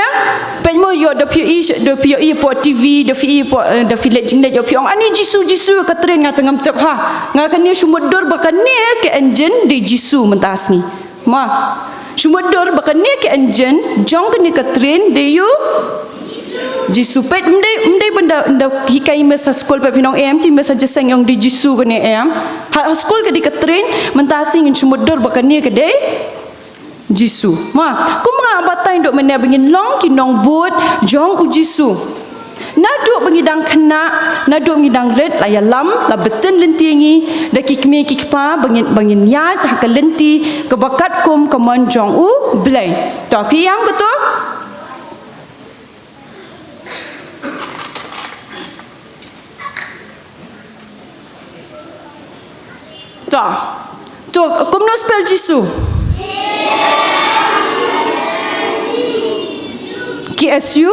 peit mo ïoh da phi ïohi, da phi ïohi hapoh T V, da phi ïohi hapoh, eh, da phi leit jingleit ïoh phi ong, ani Jisu, Jisu, ka train nga tang ngam tip ha. Nga kane shu mutdur ba kane ka engine dei Jisu mynta sngi. Ma. Shu mutdur ba kane ka engine, jong kane ka train dei u Jisu. Peit, ym dei, ym dei ban da, da hikai i miss ha skul peit phin ong em, te i miss ha jingïaseng ong dei Jisu kane em. Ha, ha skul ka dei ka train, mynta sngi ngin shu mutdur ba kane ka dei Jisu. Ma, kumba nga la batai naduh mynne ba ngin long ki nongbud jong u Jisu. Naduh ba ngi dang khynnah, naduh ba ngi dang rit, la ïalam, la btin lynti ngi da ki kmie ki kpa ba ngin, ba ngin ïaid ha ka lynti kaba katkum ka mon jong U Blei. To, phi ïam kato? To. To, kumno spell Jisu? K S U?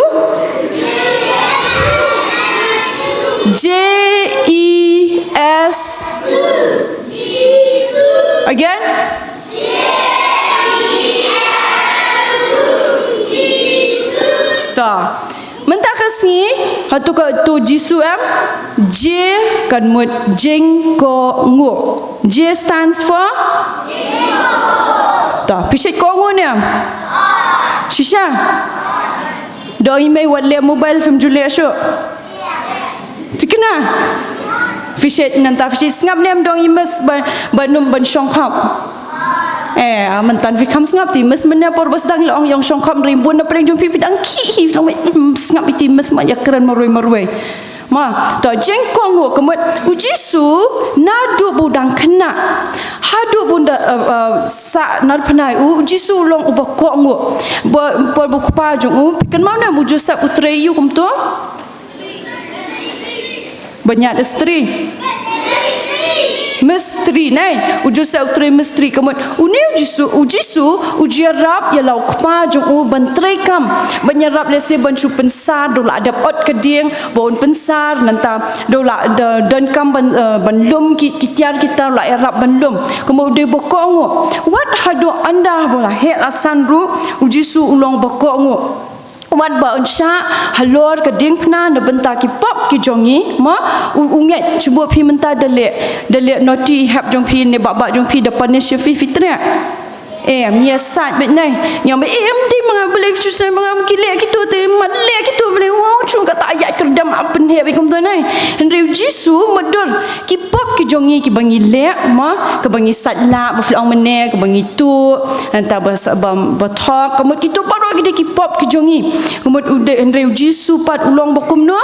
J E S. Again? To. Mynta ka sngi, hato kato Jisu em? J kan mut jingkohnguh. J stands for? To, phi shait kohnguh ne em? Shisha? Da ong i mei wat leh mobile phim ju leh shuh. Thikna? Phi shait nangta phi shait sngap ne em da ong i miss ban, ban ym ban shongkhop. Eh, ah, mynta phi kham sngap te i miss mynne por ba sdang la ong ïong shongkhop ri bun na pdeng jong phi phi dang khih hi long, hmm, sngap ïa te i miss ma ïakren marwei marwei. Ma, to jingkohnguh ka mut u Jisu naduh ba u dang khynnah haduh ba un da, eh, eh, sah narphna ïa u, u Jisu u long uba kohnguh. Ba, por ba u kpa jong u, phi kynmaw ne em u Joseph u trei ïa u kumto? Ba ñiad stri. Mistri, nai, u Joseph u trei mistri ka mut une u Jisu, u Jisu u ju ïarap ïa la u kpa jong u ban trei kam, ban ïarap lehse ban shu pynsar, da u la dep ot ka dieng ba un pynsar, nangta da u la, da don kam ban, eh, ban lum ki, ki tiar ki tar, u la ïarap ban lum. Ka mut u dei ba kohnguh. Wat haduh ynda ba la heh la san ruh u Jisu u long ba kohnguh. Wat ba un shah halor ka diengphna na bynta ki pop ki jong ngi, ma, u, u ngeit, shu buh phi mynta da leh, da leh naughty hep jong phi ne bah bah jong phi da punish ïa phi, phi treh. Em, ngi ïa sait beit nai. Ngi ong ba, em, dei ma nga balei phi shu sait ma nga, ki leh kito te, mat leh kito balei, wow, chung kata ïa kyrdem ap pynheh beit kumto nai. Hynrei u Jisu mutdur ki pop ki jong ngi kiba ngi leh, ma, kaba ngi sait lah, ba phi la ong mynne, kaba ngi tuh, nangta ba sa, ba, ba thok, ka mut kito baroh ki dei ki pop ki jong ngi. Ka mut u dei, hynrei u Jisu pat u long ba kumno?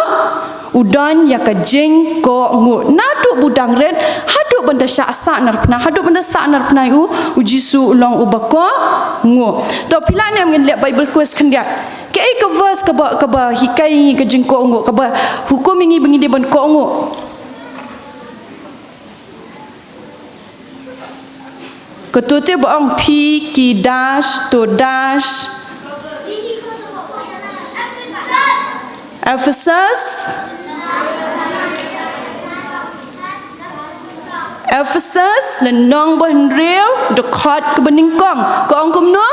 U don ïa ka jingkohnguh. Naduh ba u dang rit haduh ban da shah sah narphna, haduh ban da sah narphna ïa u, u Jisu u long uba kohnguh. To phi lah ne em ngin leh Bible quiz khyndiat. Kaei ka verse kaba, kaba hikai ïa ngi ka jingkohnguh, kaba hukum ïa ngi ba ngi dei ban kohnguh? Kato te ba ong phi ki dash to dash. Ephesus. Ephesus, lynnong ba hynriew, dkhot kaba nyngkong. Ka ong kumno?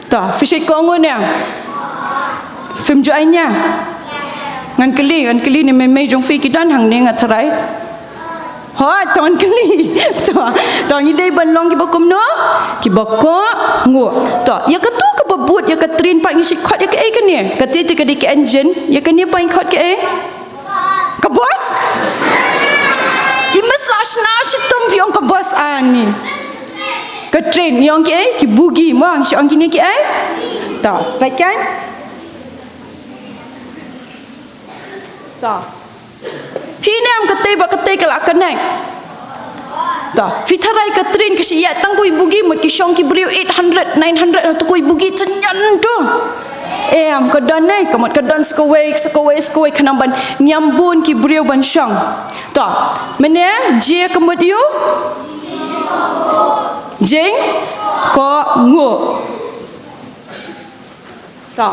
To, phi shait kohnguh ne em? Phim ju ai niam? Ngan kylli, ngan kylli ne mei mei jong phi ki don hangne nga tharai. Hooid, to ngan kylli. To, to ngi dei ban long kiba kumno? Kiba kohnguh. To, ïa katu kaba bud, ïa ka train pat ngi shait khot ïa kaei kane? Kata te ka dei ka engine, ïa kane pat ngi khot kaei? Ka bus? I must la shna shitom phi ong ka bus ani. Ka train, ngi ong kiei? Ki bogie, mo, ngi shait ong kine kiei? To, peit kan? To. Phi ne em katei bad katei ka la connect? To. Phi tharai ka train ka shait ïaid tang bad i bogie, mut ki shong ki briew eight hundred, nine hundred, hato ko i bogie tynñian to? Em, ka don ne, ka mut ka don sa kawei, sa kawei, sa kawei, khnang ban ngiam bun ki briew ban shong. To. Mynne, J ka mut ïa u? Jingkohnguh. To.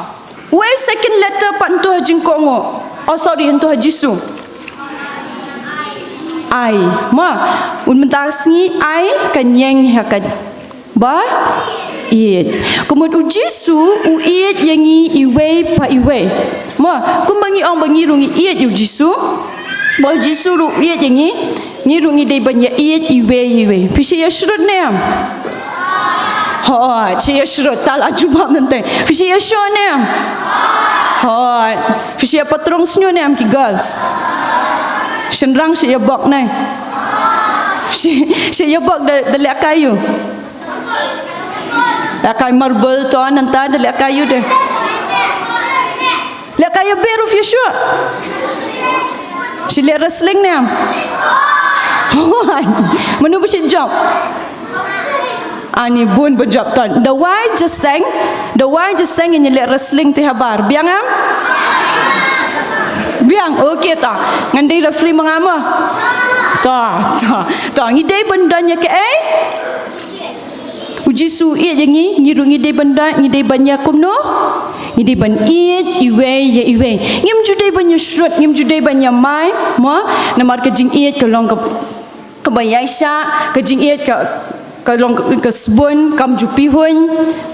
Uei second letter pat hangto ha jingkohnguh? Oh, sorry, hangto ha Jisu. I. Mo, un mynta sngi I kan ïeng ha ka ba ïeit. Ka mut u Jisu u ïeit ïa ngi iwei pa iwei. Mo, kumba ngi ong ba ngi ruh ngi ïeit ïa u Jisu. Ba u Jisu ruh u ïeit ïa ngi. Ngi ruh ngi dei ban ïa ïeit iwei iwei. Phi shait ïa shrut ne em? Hooid, shait ïa shrut, ta la jubab nangta. Phi shait ïa shoh ne em? Hooid. Phi shait ïa patrong shñiuh ne em ki girls? Shynrang shait ïa bok ne? Shait, shait ïa bok da, da lehkai ïu? Lehkai marble to nangta da lehkai ïu de. Lehkai ïa beh ruh phi ïa shuh. Shait leh wrestling ne em? Mano ba shait jop? Ani bun ba jop ton. Da wai jingïaseng, da wai jingïaseng ngin ïa leh wrestling te habar. Biang em? Biang, okay to. Ngan dei referee ma nga mo. To, to, to. Ngi dei ban don ïa kaei? U Jisu u ïeit ïa ngi, ngi ruh ngi dei ban da, ngi dei ban ïa kumno? Ngi dei ban ïeit iwei ïa iwei. Ngim ju dei ban ïa shrut, ngim ju dei ban ïa mai, mo, namar ka jingïeit ka long ka, kaba ïaishah, ka jingïeit ka, ka long ka, ka sbun, kam ju pihuiñ,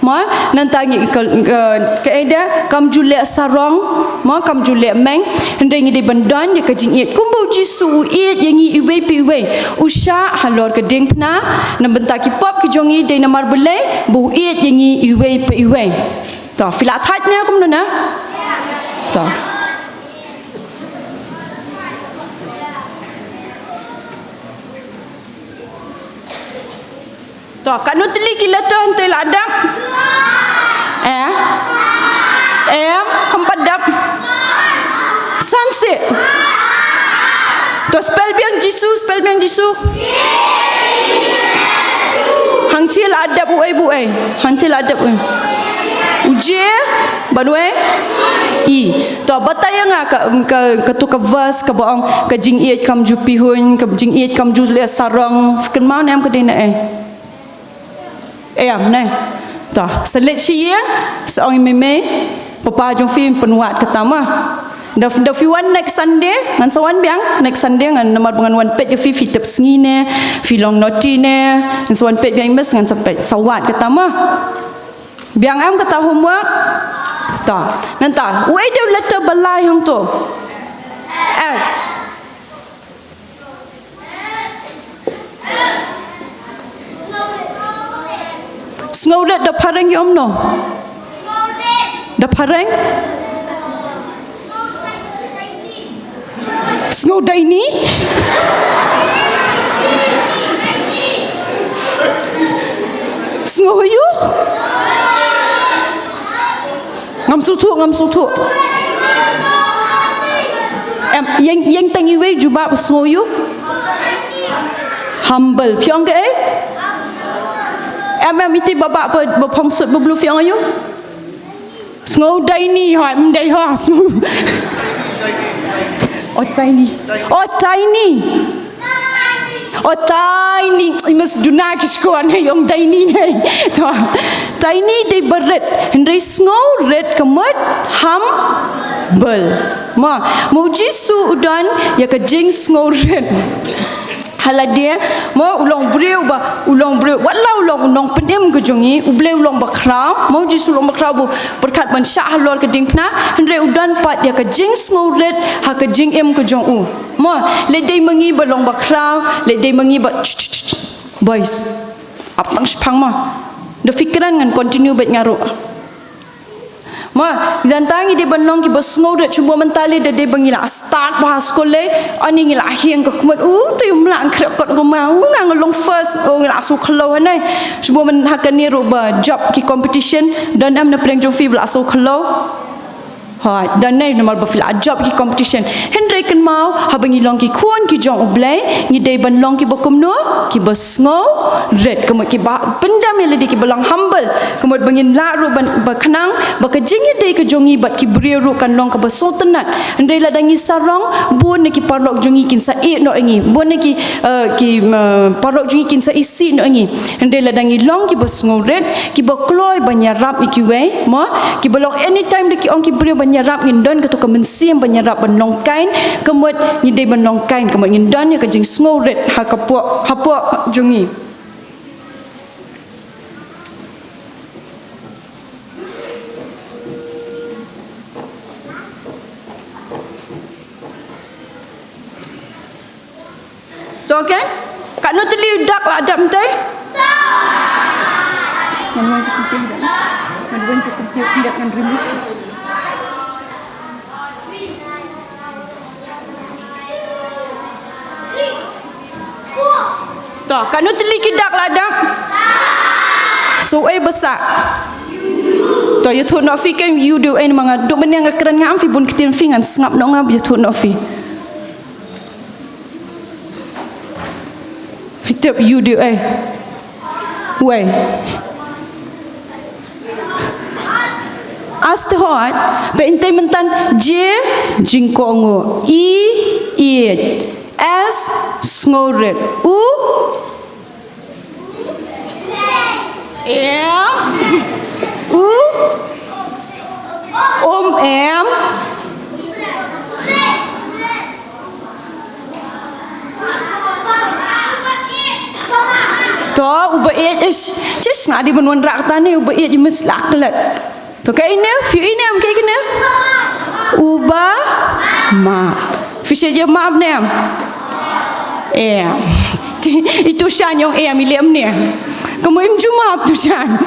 mo, nangta ngi ka, ka, kaei de, kam ju leh sarong, mo, kam ju leh meng, hynrei ngi dei ban don ïa ka jingïeit. Kumba u Jisu u ïeit ïa ngi iwei pa iwei. U shah halor ka diengphna, na bynta ki pop ki jong ngi dei namar balei, ba u ïeit ïa ngi iwei pa iwei. To, phi la thait ne kumno ne? To. To, katno tylli ki letter hangtei la dep? Eh? Em, kam pat dep. San seh. To, spell biang Jisu, spell biang Jisu. Hangtei la dep uei ba uei? Hangtei la dep uei? U J, bad uei? E. To, batai ïa nga ka, ka, kato ka verse kaba ong ka jingïeit kam ju pihuiñ, ka jingïeit kam ju leh sarong. Kynmaw ne em ka dei na ei? Em ne. To, sa leit sha ïing, sa ong ïa i mei mei, papa jong phi pynwad kata mo. Da, da phi wan next Sunday, ngan sa wan biang, next Sunday ngan, namar ba ngan wan peit ïa phi, phi tip sngi ne, phi long naughty ne, ngan sa wan peit biang, miss, ngan sa peit, sa wad kata mo. Biang em kata homework? To, nangta, uei de u letter ba lai hangto? S. Sngewrit da phareng ïa kumno? Da phareng? Sngewdaini? Sngewhyu? Ngam sngewthuh, ngam sngewthuh. Em, ïeng, ïeng tang iwei jubab sngewhyu. Humble. Phi ong kaei? Em, em, iti ba, ba, ba, ba phong sut ba blue phi ong aïu? Sngewdaini, hooid, ym dei ho. Oh, tiny. Oh, tiny. Oh, tiny. I must duna ki shkor ne, ong daini ne. To. Tiny dei ba rit, hynrei sngewrit ka mut humble. Mo, mo u Jisu u don ïa ka jingsngewrit. Ha lade, mo u long briew ba, u long briew, wat la u long u nongpynim ka jong ngi, U Blei u long bakhraw, mo u Jisu u long bakhraw ba u pyrkhat ban shah halor ka diengphna, hynrei u don pat ïa ka jingsngewrit ha ka jingim ka jong u. Mo, lehse dei ma ngi ba long bakhraw, lehse dei ma ngi ba, boys. Ap tang shipang mo. Da phi kren ngan continue beit nga ruh. Mo, nangta ngi dei ban long kiba sngewrit, shu mo mynta lei da dei ba ngi la start bha skul lei, ani ngi la hiang ka khmut, u, te um lah khreh kot ko ma, u, nga nga long first, u, ngi la shu khlo hanai. Shu mo myn ha kane ruh ba jop ki competition, don em na pdeng jong phi ba la shu khlo. Hooid, don ne namar ba phi la jop ki competition. Hynrei kynmaw, haba ngi long ki khun ki jong U Blei, ngi dei ban long kiba kumno, kiba sngewrit, kumno kiba pyndam ïa lade kiba long humble. Kumno ba ngin lah ruh ban, ba khnang, ba ka jingïadei ka jong ngi bad ki briew ruh kan long kaba sngewtynnat. Hynrei lada ngi sarong, bun na ki paralok jong ngi kin sa ïeh noh ïa ngi. Bun na ki, eh, ki, eh, paralok jong ngi kin sa isih noh ïa ngi. Hynrei lada ngi long kiba sngewrit, kiba kloi ban ïarap ïa kiwei, mo, kiba long anytime da ki ong ki briew ban ïarap ngin don kato ka mynsiem ban ïarap ban long kind, ka mut ngi dei ban long kind, ka mut ngin don ïa ka jingsngewrit ha ka pok, ha pok jong ngi. To, okay? Katno tylli u dak la dap mynta? Ngan wan ka sentiw dak. Ngan wan ka sentiw dak ngan remove. To, katno tylli ki dak la dap? So, eh, basa. To, ïathuh noh phi ken, ïoh dei u ei, namar nga duk mynne nga kren, nga am phi bun ktien, phi ngan sngap noh, nga ïathuh noh phi. Phi tip ïoh dei u ei. Wei. As te hooid, ba ynte mynta J, jingkohnguh. E, ïeit. S, sngewrit. U, em. U, um, em. To, uba ïeit, ish, jish, nga dei ban wanrah kata ne, uba ïeit, i must la klet. To, kaei ne, phi ïohi ne, em, kaei ne? Uba map. Phi shait ïa map ne, em? Em. I Tushan i ong em, i leh em ne. Ka mut im ju map Tushan.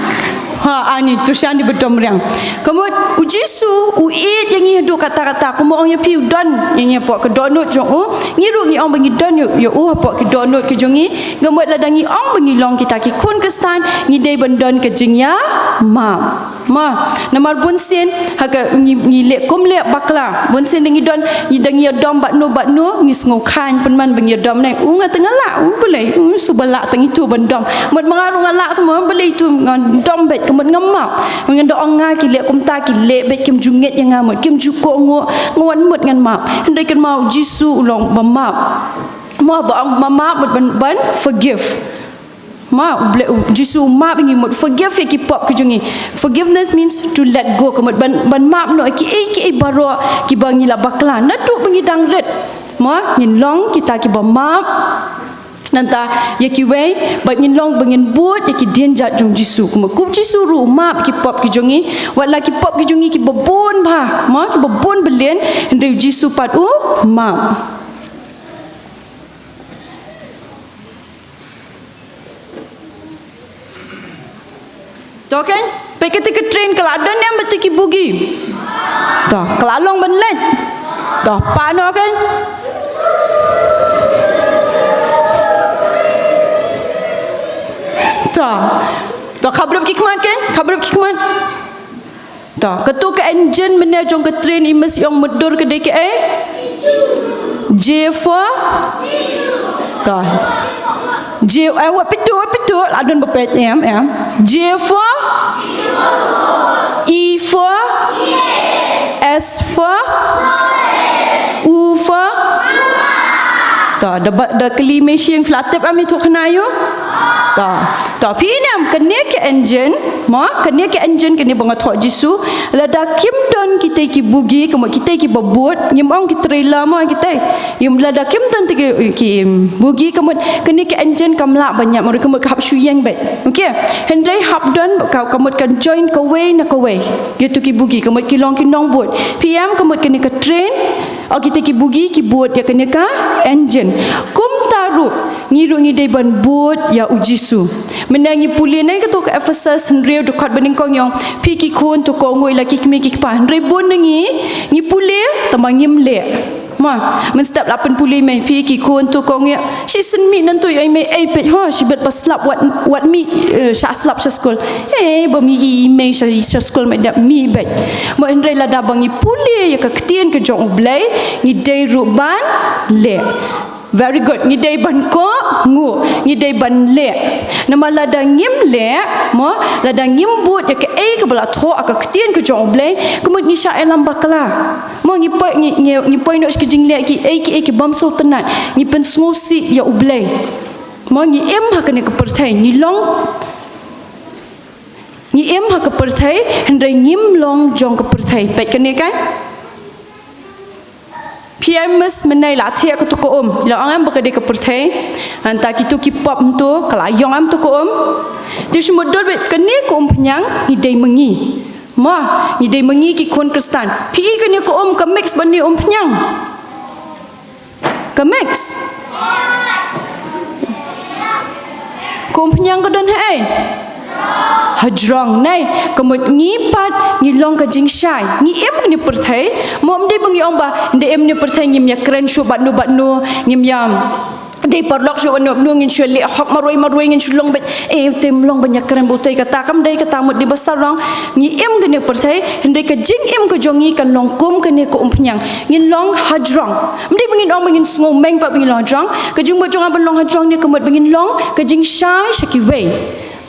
Ha, ani Tushan dei ba dom riang. Ka mut u Jisu u ïeit ïa ngi haduh katta katta. Kumba ong ïa phi u don ïa ngi hapoh ka dohnud jong u. Ngi ruh ngi ong ba ngi don ïa, ïa u hapoh ki dohnud ki jong ngi. Ka mut lada ngi ong ba ngi long kita ki khun Khristan, ngi dei ban don ka jingïamap. Mo, namar bunsien, ha ka ngi, ngi leh kum leh bakla. Bunsien da ngi don, ngi da ngi ïadom bad no bad no, ngi sngew kheiñ pynban ba ngi ïadom ne. U nga te nga lah, u balei, u suba lah tang itu ban dom. Mut ma nga ruh nga lah te mo, balei itu nga dom beit, ka mut nga map. Ngan da ong nga ki leh kumta, ki leh beit kim ju ngeit ïa nga mut, kim ju kohnguh, nga wan mut ngan map. Hynrei kynmaw u Jisu u long ba map. Mo ba ong ba map mut ban, ban forgive. Mo, u Blei, u Jisu u map ïa ngi mut forgive ïa ki pop ki jong ngi. Forgiveness means to let go. Ka mut ban, ban map noh ïa kiei kiei baroh kiba ngi la bakla. Naduh ba ngi dang rit. Mo, ngin long kita kiba map. Nangta ïa kiwei, ba ngin long ba ngin bud ïa ki dienjat jong u Jisu. Ka mut u Jisu ruh u map ïa ki pop ki jong ngi. Wat la ki pop ki jong ngi kiba bun bha. Mo, kiba bun byllian. Hynrei u Jisu pat u map. To kein, peit kata ka train ka la don ne em bad kita ki bogi. To, ka la long ban leit. To, pan noh kein. To. To, khap ruh ki khmat kein, khap ruh ki khmat. To, kato ka engine mynne jong ka train i must ïong mutdur ka dei kaei? J for? To. J, eh, wat pyntu, wat pyntu, la don ba peit, em, em. J for? E for? S for? U for? Ta, da ba, da kylli me shing phi la tip em ïathuh khana ïa u? Ta, ta, phi ïohi ne em kane ka engine, mo, kane ka engine kane ba nga thoh Jisu, lada kim don kitei ki bogie, ka mut kitei kiba bud, ngim ong ki trailer mo kitei. Ngim, lada kim don te ki, ki bogie ka mut kane ka engine kam lah ban ïap, mo ka mut ka hap shu ïeng beit. Okay. Hynrei hap don ka, ka mut kan join kawei na kawei. Ïa tu ki bogie, ka mut ki long ki nongbud. Phi ïohi em ka mut kane ka train, o kitei ki bogie ki bud ïa kane ka engine. Kumta ruh, ngi ruh ngi dei ban bud ïa u Jisu. Mynne ngi pule na kato ka Ephesus hynriew dkhot ba nyngkong ïa ong, phi ki khun to kohnguh ïa la ki kmie ki kpa. Hynrei bun na ngi, ngi pule, tangba ngim leh. Ma, mynstep la pynpule mei, phi ki khun to kohnguh. Shisien mih nangtu ïa mei, ei peit ho, shibit ba slap wat, wat mih, eh, shah slap sha skul. Ei, ba mih i mei sha, sha skul mei dep mih beit. Ma hynrei lada ba ngi pule ïa ka ktien ka jong U Blei, ngi dei ruh ban leh. Very good. Ngi dei ban kohnguh, ngi dei ban leh. Namar lada ngim leh, mo, lada ngim bud ïa kaei kaba la thoh ha ka ktien ka jong U Blei, ka mut ngi shah ïalam bakla. Mo ngi poi, ngi, ngi, ngi poi noh sha ki jingleh kiei kiei ki bym sngewtynnat. Ngi pynsngewsih ïa U Blei. Mo ngi im ha kane ka pyrthei, ngi long, ngi im ha ka pyrthei, hynrei ngim long jong ka pyrthei. Peit kane kan? Phi ïohi em mynne la thiah kato ka um, la ong em ba ka dei ka pyrthei. Nangta kito ki pop mynta, ka la ïong em to ka um. Te shu mutdur beit kane ka umphniang, ngi dei ma ngi. Ma, ngi dei ma ngi ki khun Khristan. Phi ïohi kane ka um ka mix bad ne umphniang. Ka mix. Ka umphniang ka don haei? Hajrong, nai, ka mut ngi pat, ngi long ka jingshai. Ngi im ne pyrthei, mo ym dei ba ngi ong ba, nda im ne pyrthei ngim ïakren shuh bad no bad no, ngim ïa dei paralok shuh bad no bad no, ngin shu leh hok marwei marwei, ngin shu long beit, eh, te ym long ban ïakren bad utei kata, kam dei kata, mut dei ba sarong. Ngi im kane pyrthei, hynrei ka jingim ka jong ngi kan long kum kane ka umphniang. Ngin long hajrong. Ym dei ba ngin ong ba ngin sngewmeng pat ba ngin long hajrong. Ka jingmut jong nga ban long hajrong ne ka mut ba ngin long ka jingshai sha kiwei.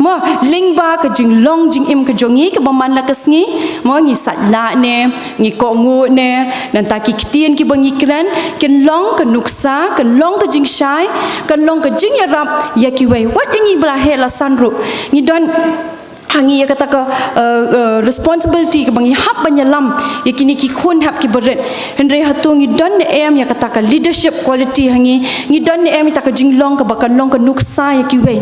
Mo, lyngba ka jinglong jingim ka jong ngi kaba man la ka sngi. Mo, ngi sait lah ne, ngi kohnguh ne, nangta ki ktien kiba ngi kren, kin long ka nuksa, kin long ka jingshai, kin long ka jingïarap ïa kiwei. Wat ïa ngi ba la heh la san ruh. Ngi don ha ngi ïa kata ka, eh, eh, responsibility kaba ngi hap ban ïalam ïa kine ki khun hep kiba rit. Hynrei hato ngi don ne em ïa kata ka leadership quality ha ngi, ngi don ne em ïa kata ka jinglong kaba kan long ka nuksa ïa kiwei.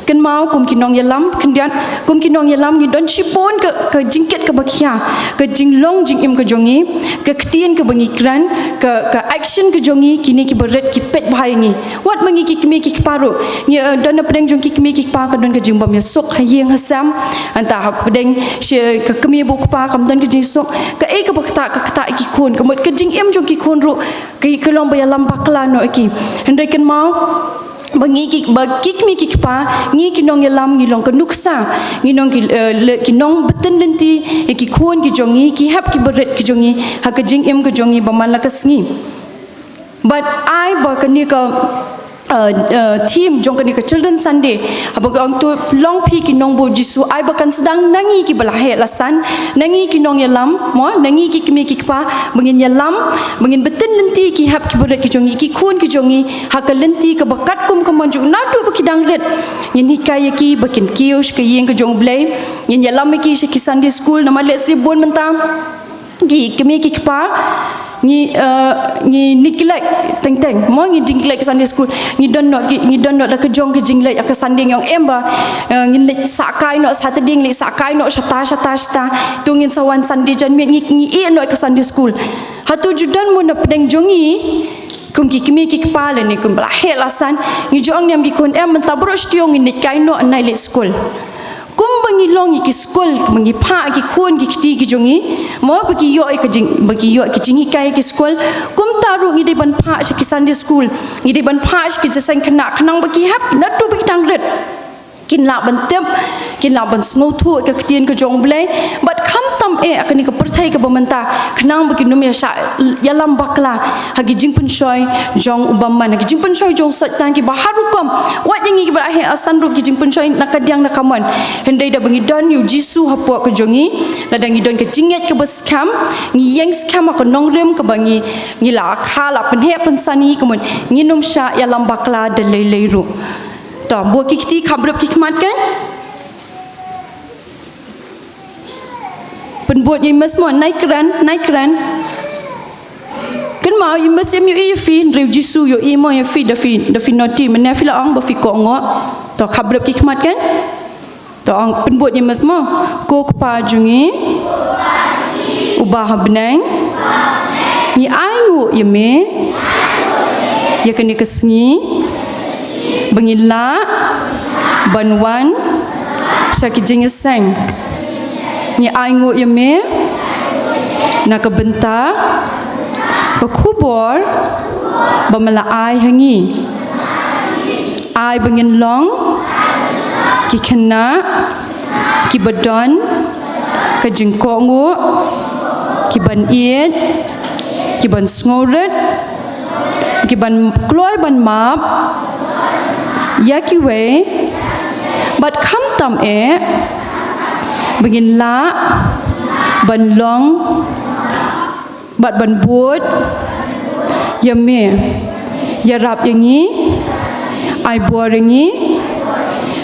Kynmaw kum ki nongïalam, khyndiat, kum ki nongïalam ngi don shibun ka, ka jingkit kaba khia, ka jinglong jingim ka jong ngi, ka ktien kaba ngi kren, ka, ka action ka jong ngi, kine kiba rit ki peit bha ïa ngi. Wat ma ngi ki kmie ki kpa ruh. Ngi, eh, don na pdeng jong ki kmie ki kpa ka don ka jingbymïasuk ha ïing ha sem. Nangta ha pdeng shi ka kmie bad u kpa kam don ka jingsuk. Kaei kaba ktah ka ktah ïa ki khun. Ka mut ka jingim jong ki khun ruh ka, ka long ba ïalam bakla noh ïa ki. Hynrei kynmaw ba ngi ki, ba ki kmie ki kpa, ngi ki nongïalam ngi long ka nuksa. Ngi long ki, eh, le, ki nongbtin lynti ïa ki khun ki jong ngi, ki hep kiba rit ki jong ngi, ha ka jingim ka jong ngi ba man la ka sngi. Bad ai ba kane ka, uh, uh, theme jong kane ka Children's Sunday, haba ka ong to long phi ki nongbud Jisu, ai ba kan sdang na ngi kiba la heh la san, na ngi ki nongïalam, mo, na ngi ki kmie ki kpa, ba ngin ïalam, ba ngin btin lynti ki hep kiba rit ki jong ngi, ki khun ki jong ngi, ha ka lynti kaba katkum ka mon jong u, naduh ba ki dang rit. Ngin hikai ïa ki ba kin kiew sha ka ïing ka jong U Blei. Ngin ïalam ïa ki sha ki Sunday school, namar lehse bun mynta ki kmie ki kpa ngi, eh, ngi neglect teng teng, mo, ngi neglect Sunday school. Ngi don noh ki, ngi don noh da ka jong ka jingleit ha ka Sunday, ngi ong em ba, eh, ngin leit sah kai noh Saturday, ngin leit sah kai noh shata shata shata. To ngin sa wan Sunday janmiet ngi, ngi ïeh noh ka Sunday school. Hato ju don mo na pdeng jong ngi kum ki kmie ki kpa lane kum ba la heh la san, ngi ju ong ne em ki khun em mynta baroh shi taïew ngin leit kai noh, nai leit skul? Kumba ngi long ïa ki skul, kumba ngi phah ki khun ki kti ki jong ngi, mo, ba ki ïoh ïa ka jing, ba ki ïoh ïa ka jinghikai ha ki skul, kumta ruh ngi dei ban phah sha ki Sunday school, ngi dei ban phah sha ki jingïaseng khynnah khnang ba ki hap naduh ba ki dang rit. kin lah ban tip, kin lah ban sngewthuh ïa ka ktien ka jong U Blei, bad khamtam eh ha kane ka pyrthei kaba mynta, khnang ba kin ym ïa shah ïalam bakla ha ki jingpynshoi jong u bymman, ha ki jingpynshoi jong u Soitan kiba har rukom. Wat ïa ngi kiba la heh la san ruh ki jingpynshoi na kadiang na kamon. Hynrei da ba ngi don ïa u Jisu hapoh ka jong ngi, lada ngi don ka jingngeit kaba skhem, ngi ïeng skhem ha ka nongrim kaba ngi, ngi la kha la pynheh pynsan ïa ngi, kumno ngin ym shah ïalam bakla da lei lei ruh. To, buh ki kti, khapbrip ki khmat kan. Pynbud ïa i Miss mo, nai kren, nai kren. Kynmaw ïa i Miss, ym ïohi ïa phi, hynrei u Jisu u ïohi mo ïa phi, da phi, da phi naughty, mynne phi la ong ba phi kohnguh. To, khapbrip ki khmat kan. To, ong, pynbud ïa i Miss mo. Ko Kpa jong ngi uba ha bneng, ngi ainguh ïa me ïa kane ka sngi ba ngin lah ban wan sha ki jingïaseng. Ngi ainguh ïa me na ka bynta ka khubor ba me la ai ha ngi. Ai ba ngin long ki khynnah kiba don ka jingkohnguh, kiban ïeit, kiban sngewrit, kiban kloi ban map ïa kiwei, bad khamtam eh ba ngin lah ban long bad ban bud ïa me. Ïarap ïa ngi, ai bor ïa ngi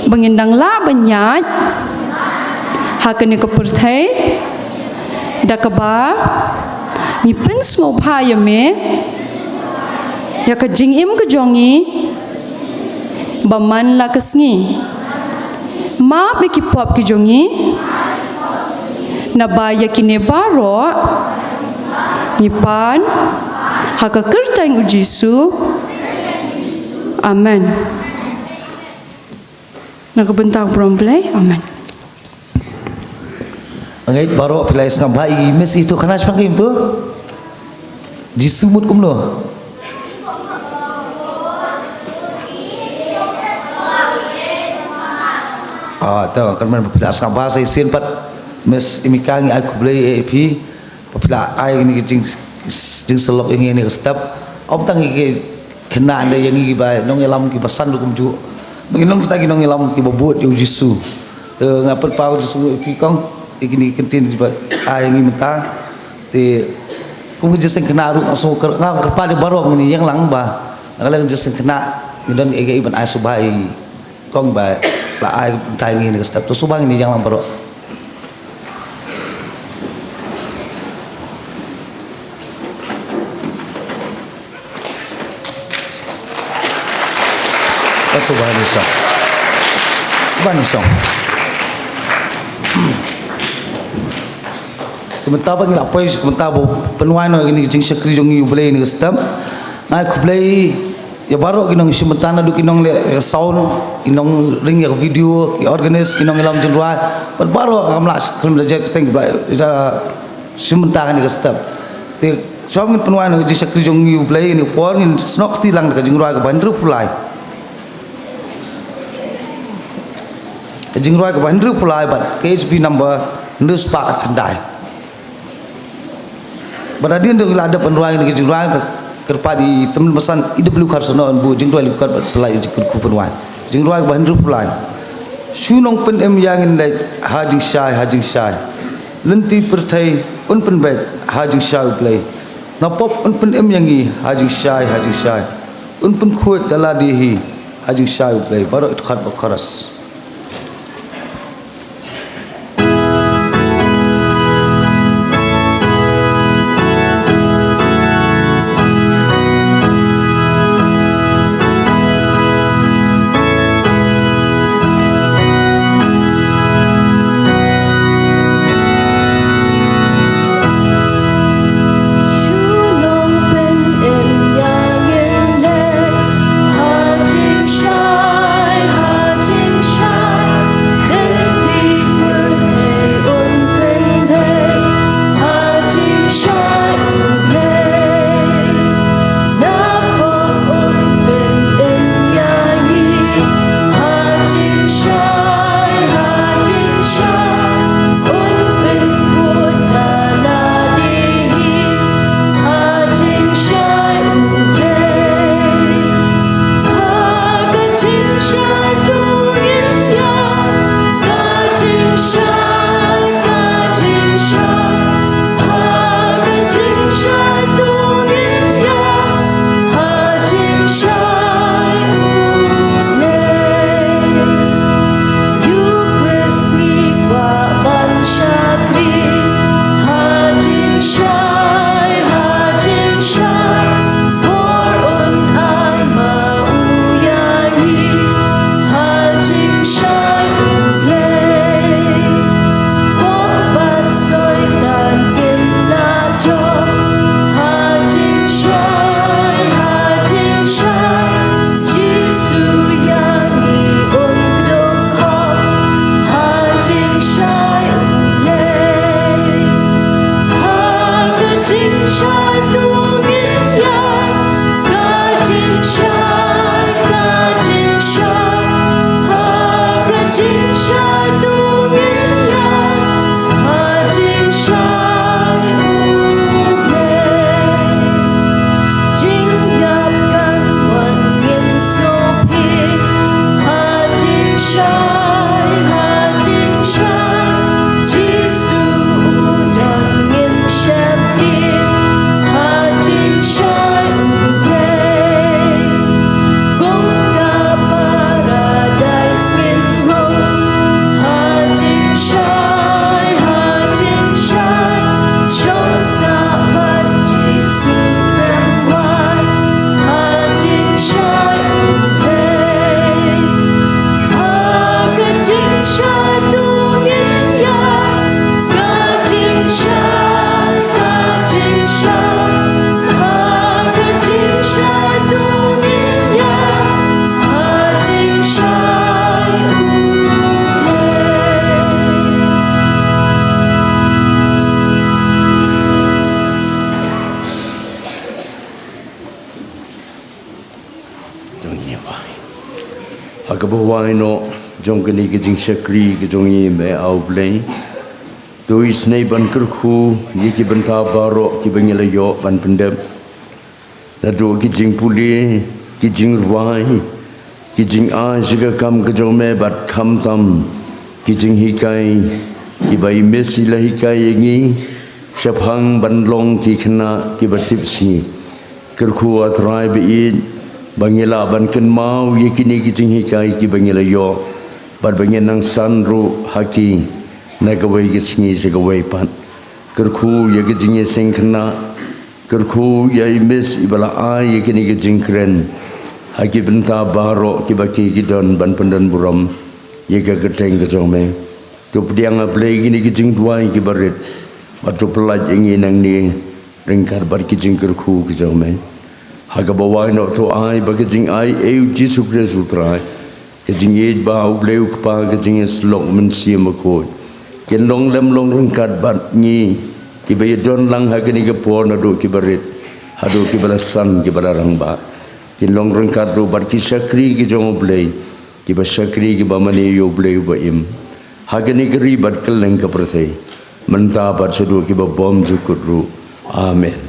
ba ngin dang lah ban ïaid ha kane ka pyrthei da kaba ngi pynsngewbha ïa me ïa ka jingim ka jong ngi ba man la ka sngi. Map ïa ki pop ki jong ngi, naba ïa kine baroh ngi pan ha ka kyrteng u Jisu. Amen. Na ka bynta u Blei. Amen. Ngeit baroh phi la sngap ba i Miss itu khana shipang kim tu. Jisu mut kumno? Ah, to, kyrmen ba phi la sngap ba sa shisien pat Miss Imika ngi ai khublei ïa phi. Ba phi la ai kine ki jing, jingsyllok ïa ngi ha kane ka step. Ym tang ïa ki khynnah, hynrei ïa ngi kiba nongïalam kiba san ruh kumjuh. Ba ngin long kita ki nongïalam kiba bud ïa u Jisu. Te nga pynpaw ïa u Jisu ïa phi kong, ïa kine ki kyntien kiba ai ïa ngi mynta. Te kum ka jingïaseng khynnah ruh nga sngew kyrpad ïa baroh ba ngin ïeng lang ba na ka liang ka jingïaseng khynnah ngin don kaei kaei ban ai sngewbha ïa kong ba la ai mynta ïa ngi ha kane ka step. To sngewbha ngin ïeng lang baroh. Sngewbha ïa ngi shong. Sngewbha ïa ngi shong. Te mynta ba ngi la poi, mynta ba pynwai noh ïa kane ka jingshakri jong ngi ïa U Blei ha kane ka step. Nga ai khublei ïa baroh ki nongshim bynta naduh ki nongleh ïa ka sound, ki nongring ïa ka video, ki organist, ki nongïalam jingrwai. Bad baroh ka kam lah shakri mynta jait kyrteng ba ïa shim bynta ha kane ka step. Te shuwa ngin pynwai noh ïa ka jingshakri jong ngi ïa U Blei ha kane ka por, ngin snoh kti lang da ka jingrwai kaba hynriewphew lai. Ka jingrwai kaba hynriewphew lai bad ka H B number hynriew spah khyndai. Bad hadien ba ngi la dep ban rwai ïa ka jingrwai, nga kyrpad ïa i Tymmen Basan E W Kharsaw ban buh jingrwai lyngkot bad pynlait ïa ka jingkyrkhu pynwai. Jingrwai kaba hynriewphew lai. Shu nongpynim ïa ngin leit ha jingshai ha jingshai. Lynti pyrthei un pynbeit ha jingshai U Blei. Na pop un pynim ïa ngi ha jingshai ha jingshai. Un pynkhuid da lade hi ha jingshai U Blei. Baroh ki dkhot ba chorus. Ha kaba wai noh jong kane ka jingshakri ka jong ngi, me A U Blei, to isynei ban kyrkhu ïa ki bynta baroh kiba ngi la ïoh ban pyndep, naduh ki jingpule, ki jingrwai, ki jingai sha ka kam ka jong me, bad khamtam ki jinghikai kiba i Miss i la hikai ïa ngi shaphang ban long ki khynnah kiba tipsngi. Kyrkhu, A Trai ba ïeit, ba ngi lah ban kynmaw ïa kine ki jinghikai kiba ngi la ïoh, bad ba ngin nang san ruh ha ki na kawei ka sngi sha kawei pat. Kyrkhu ïa ka jingïaseng khynnah, kyrkhu ïa i Miss iba la ai ïa kine ki jingkren ha ki bynta baroh kiba ki ki don ban pyndon burom ïa ka kyrteng ka jong me. To pdiang, A Blei, kine ki jingduwai kiba rit, bad to pyllait ïa ngi nangne ryngkat bad ki jingkyrkhu ki jong me. Ha kaba wai noh, to ai ba ka jingai, e U Jisu Khrist U Trai, ka jingïeit ba U Blei U Kpa, ka jingïasyllok Mynsiem Bakhuid, kin long lem long ryngkat bad ngi kiba ïadon lang ha kane ka por, naduh kiba rit haduh kiba la san, kiba la rangbah. Kin long ryngkat ruh bad ki shakri ki jong U Blei, kiba shakri, kiba mane ïa U Blei uba im ha kane ka ri bad kylleng ka pyrthei, mynta bad shaduh kiba bymjukut ruh. Amen.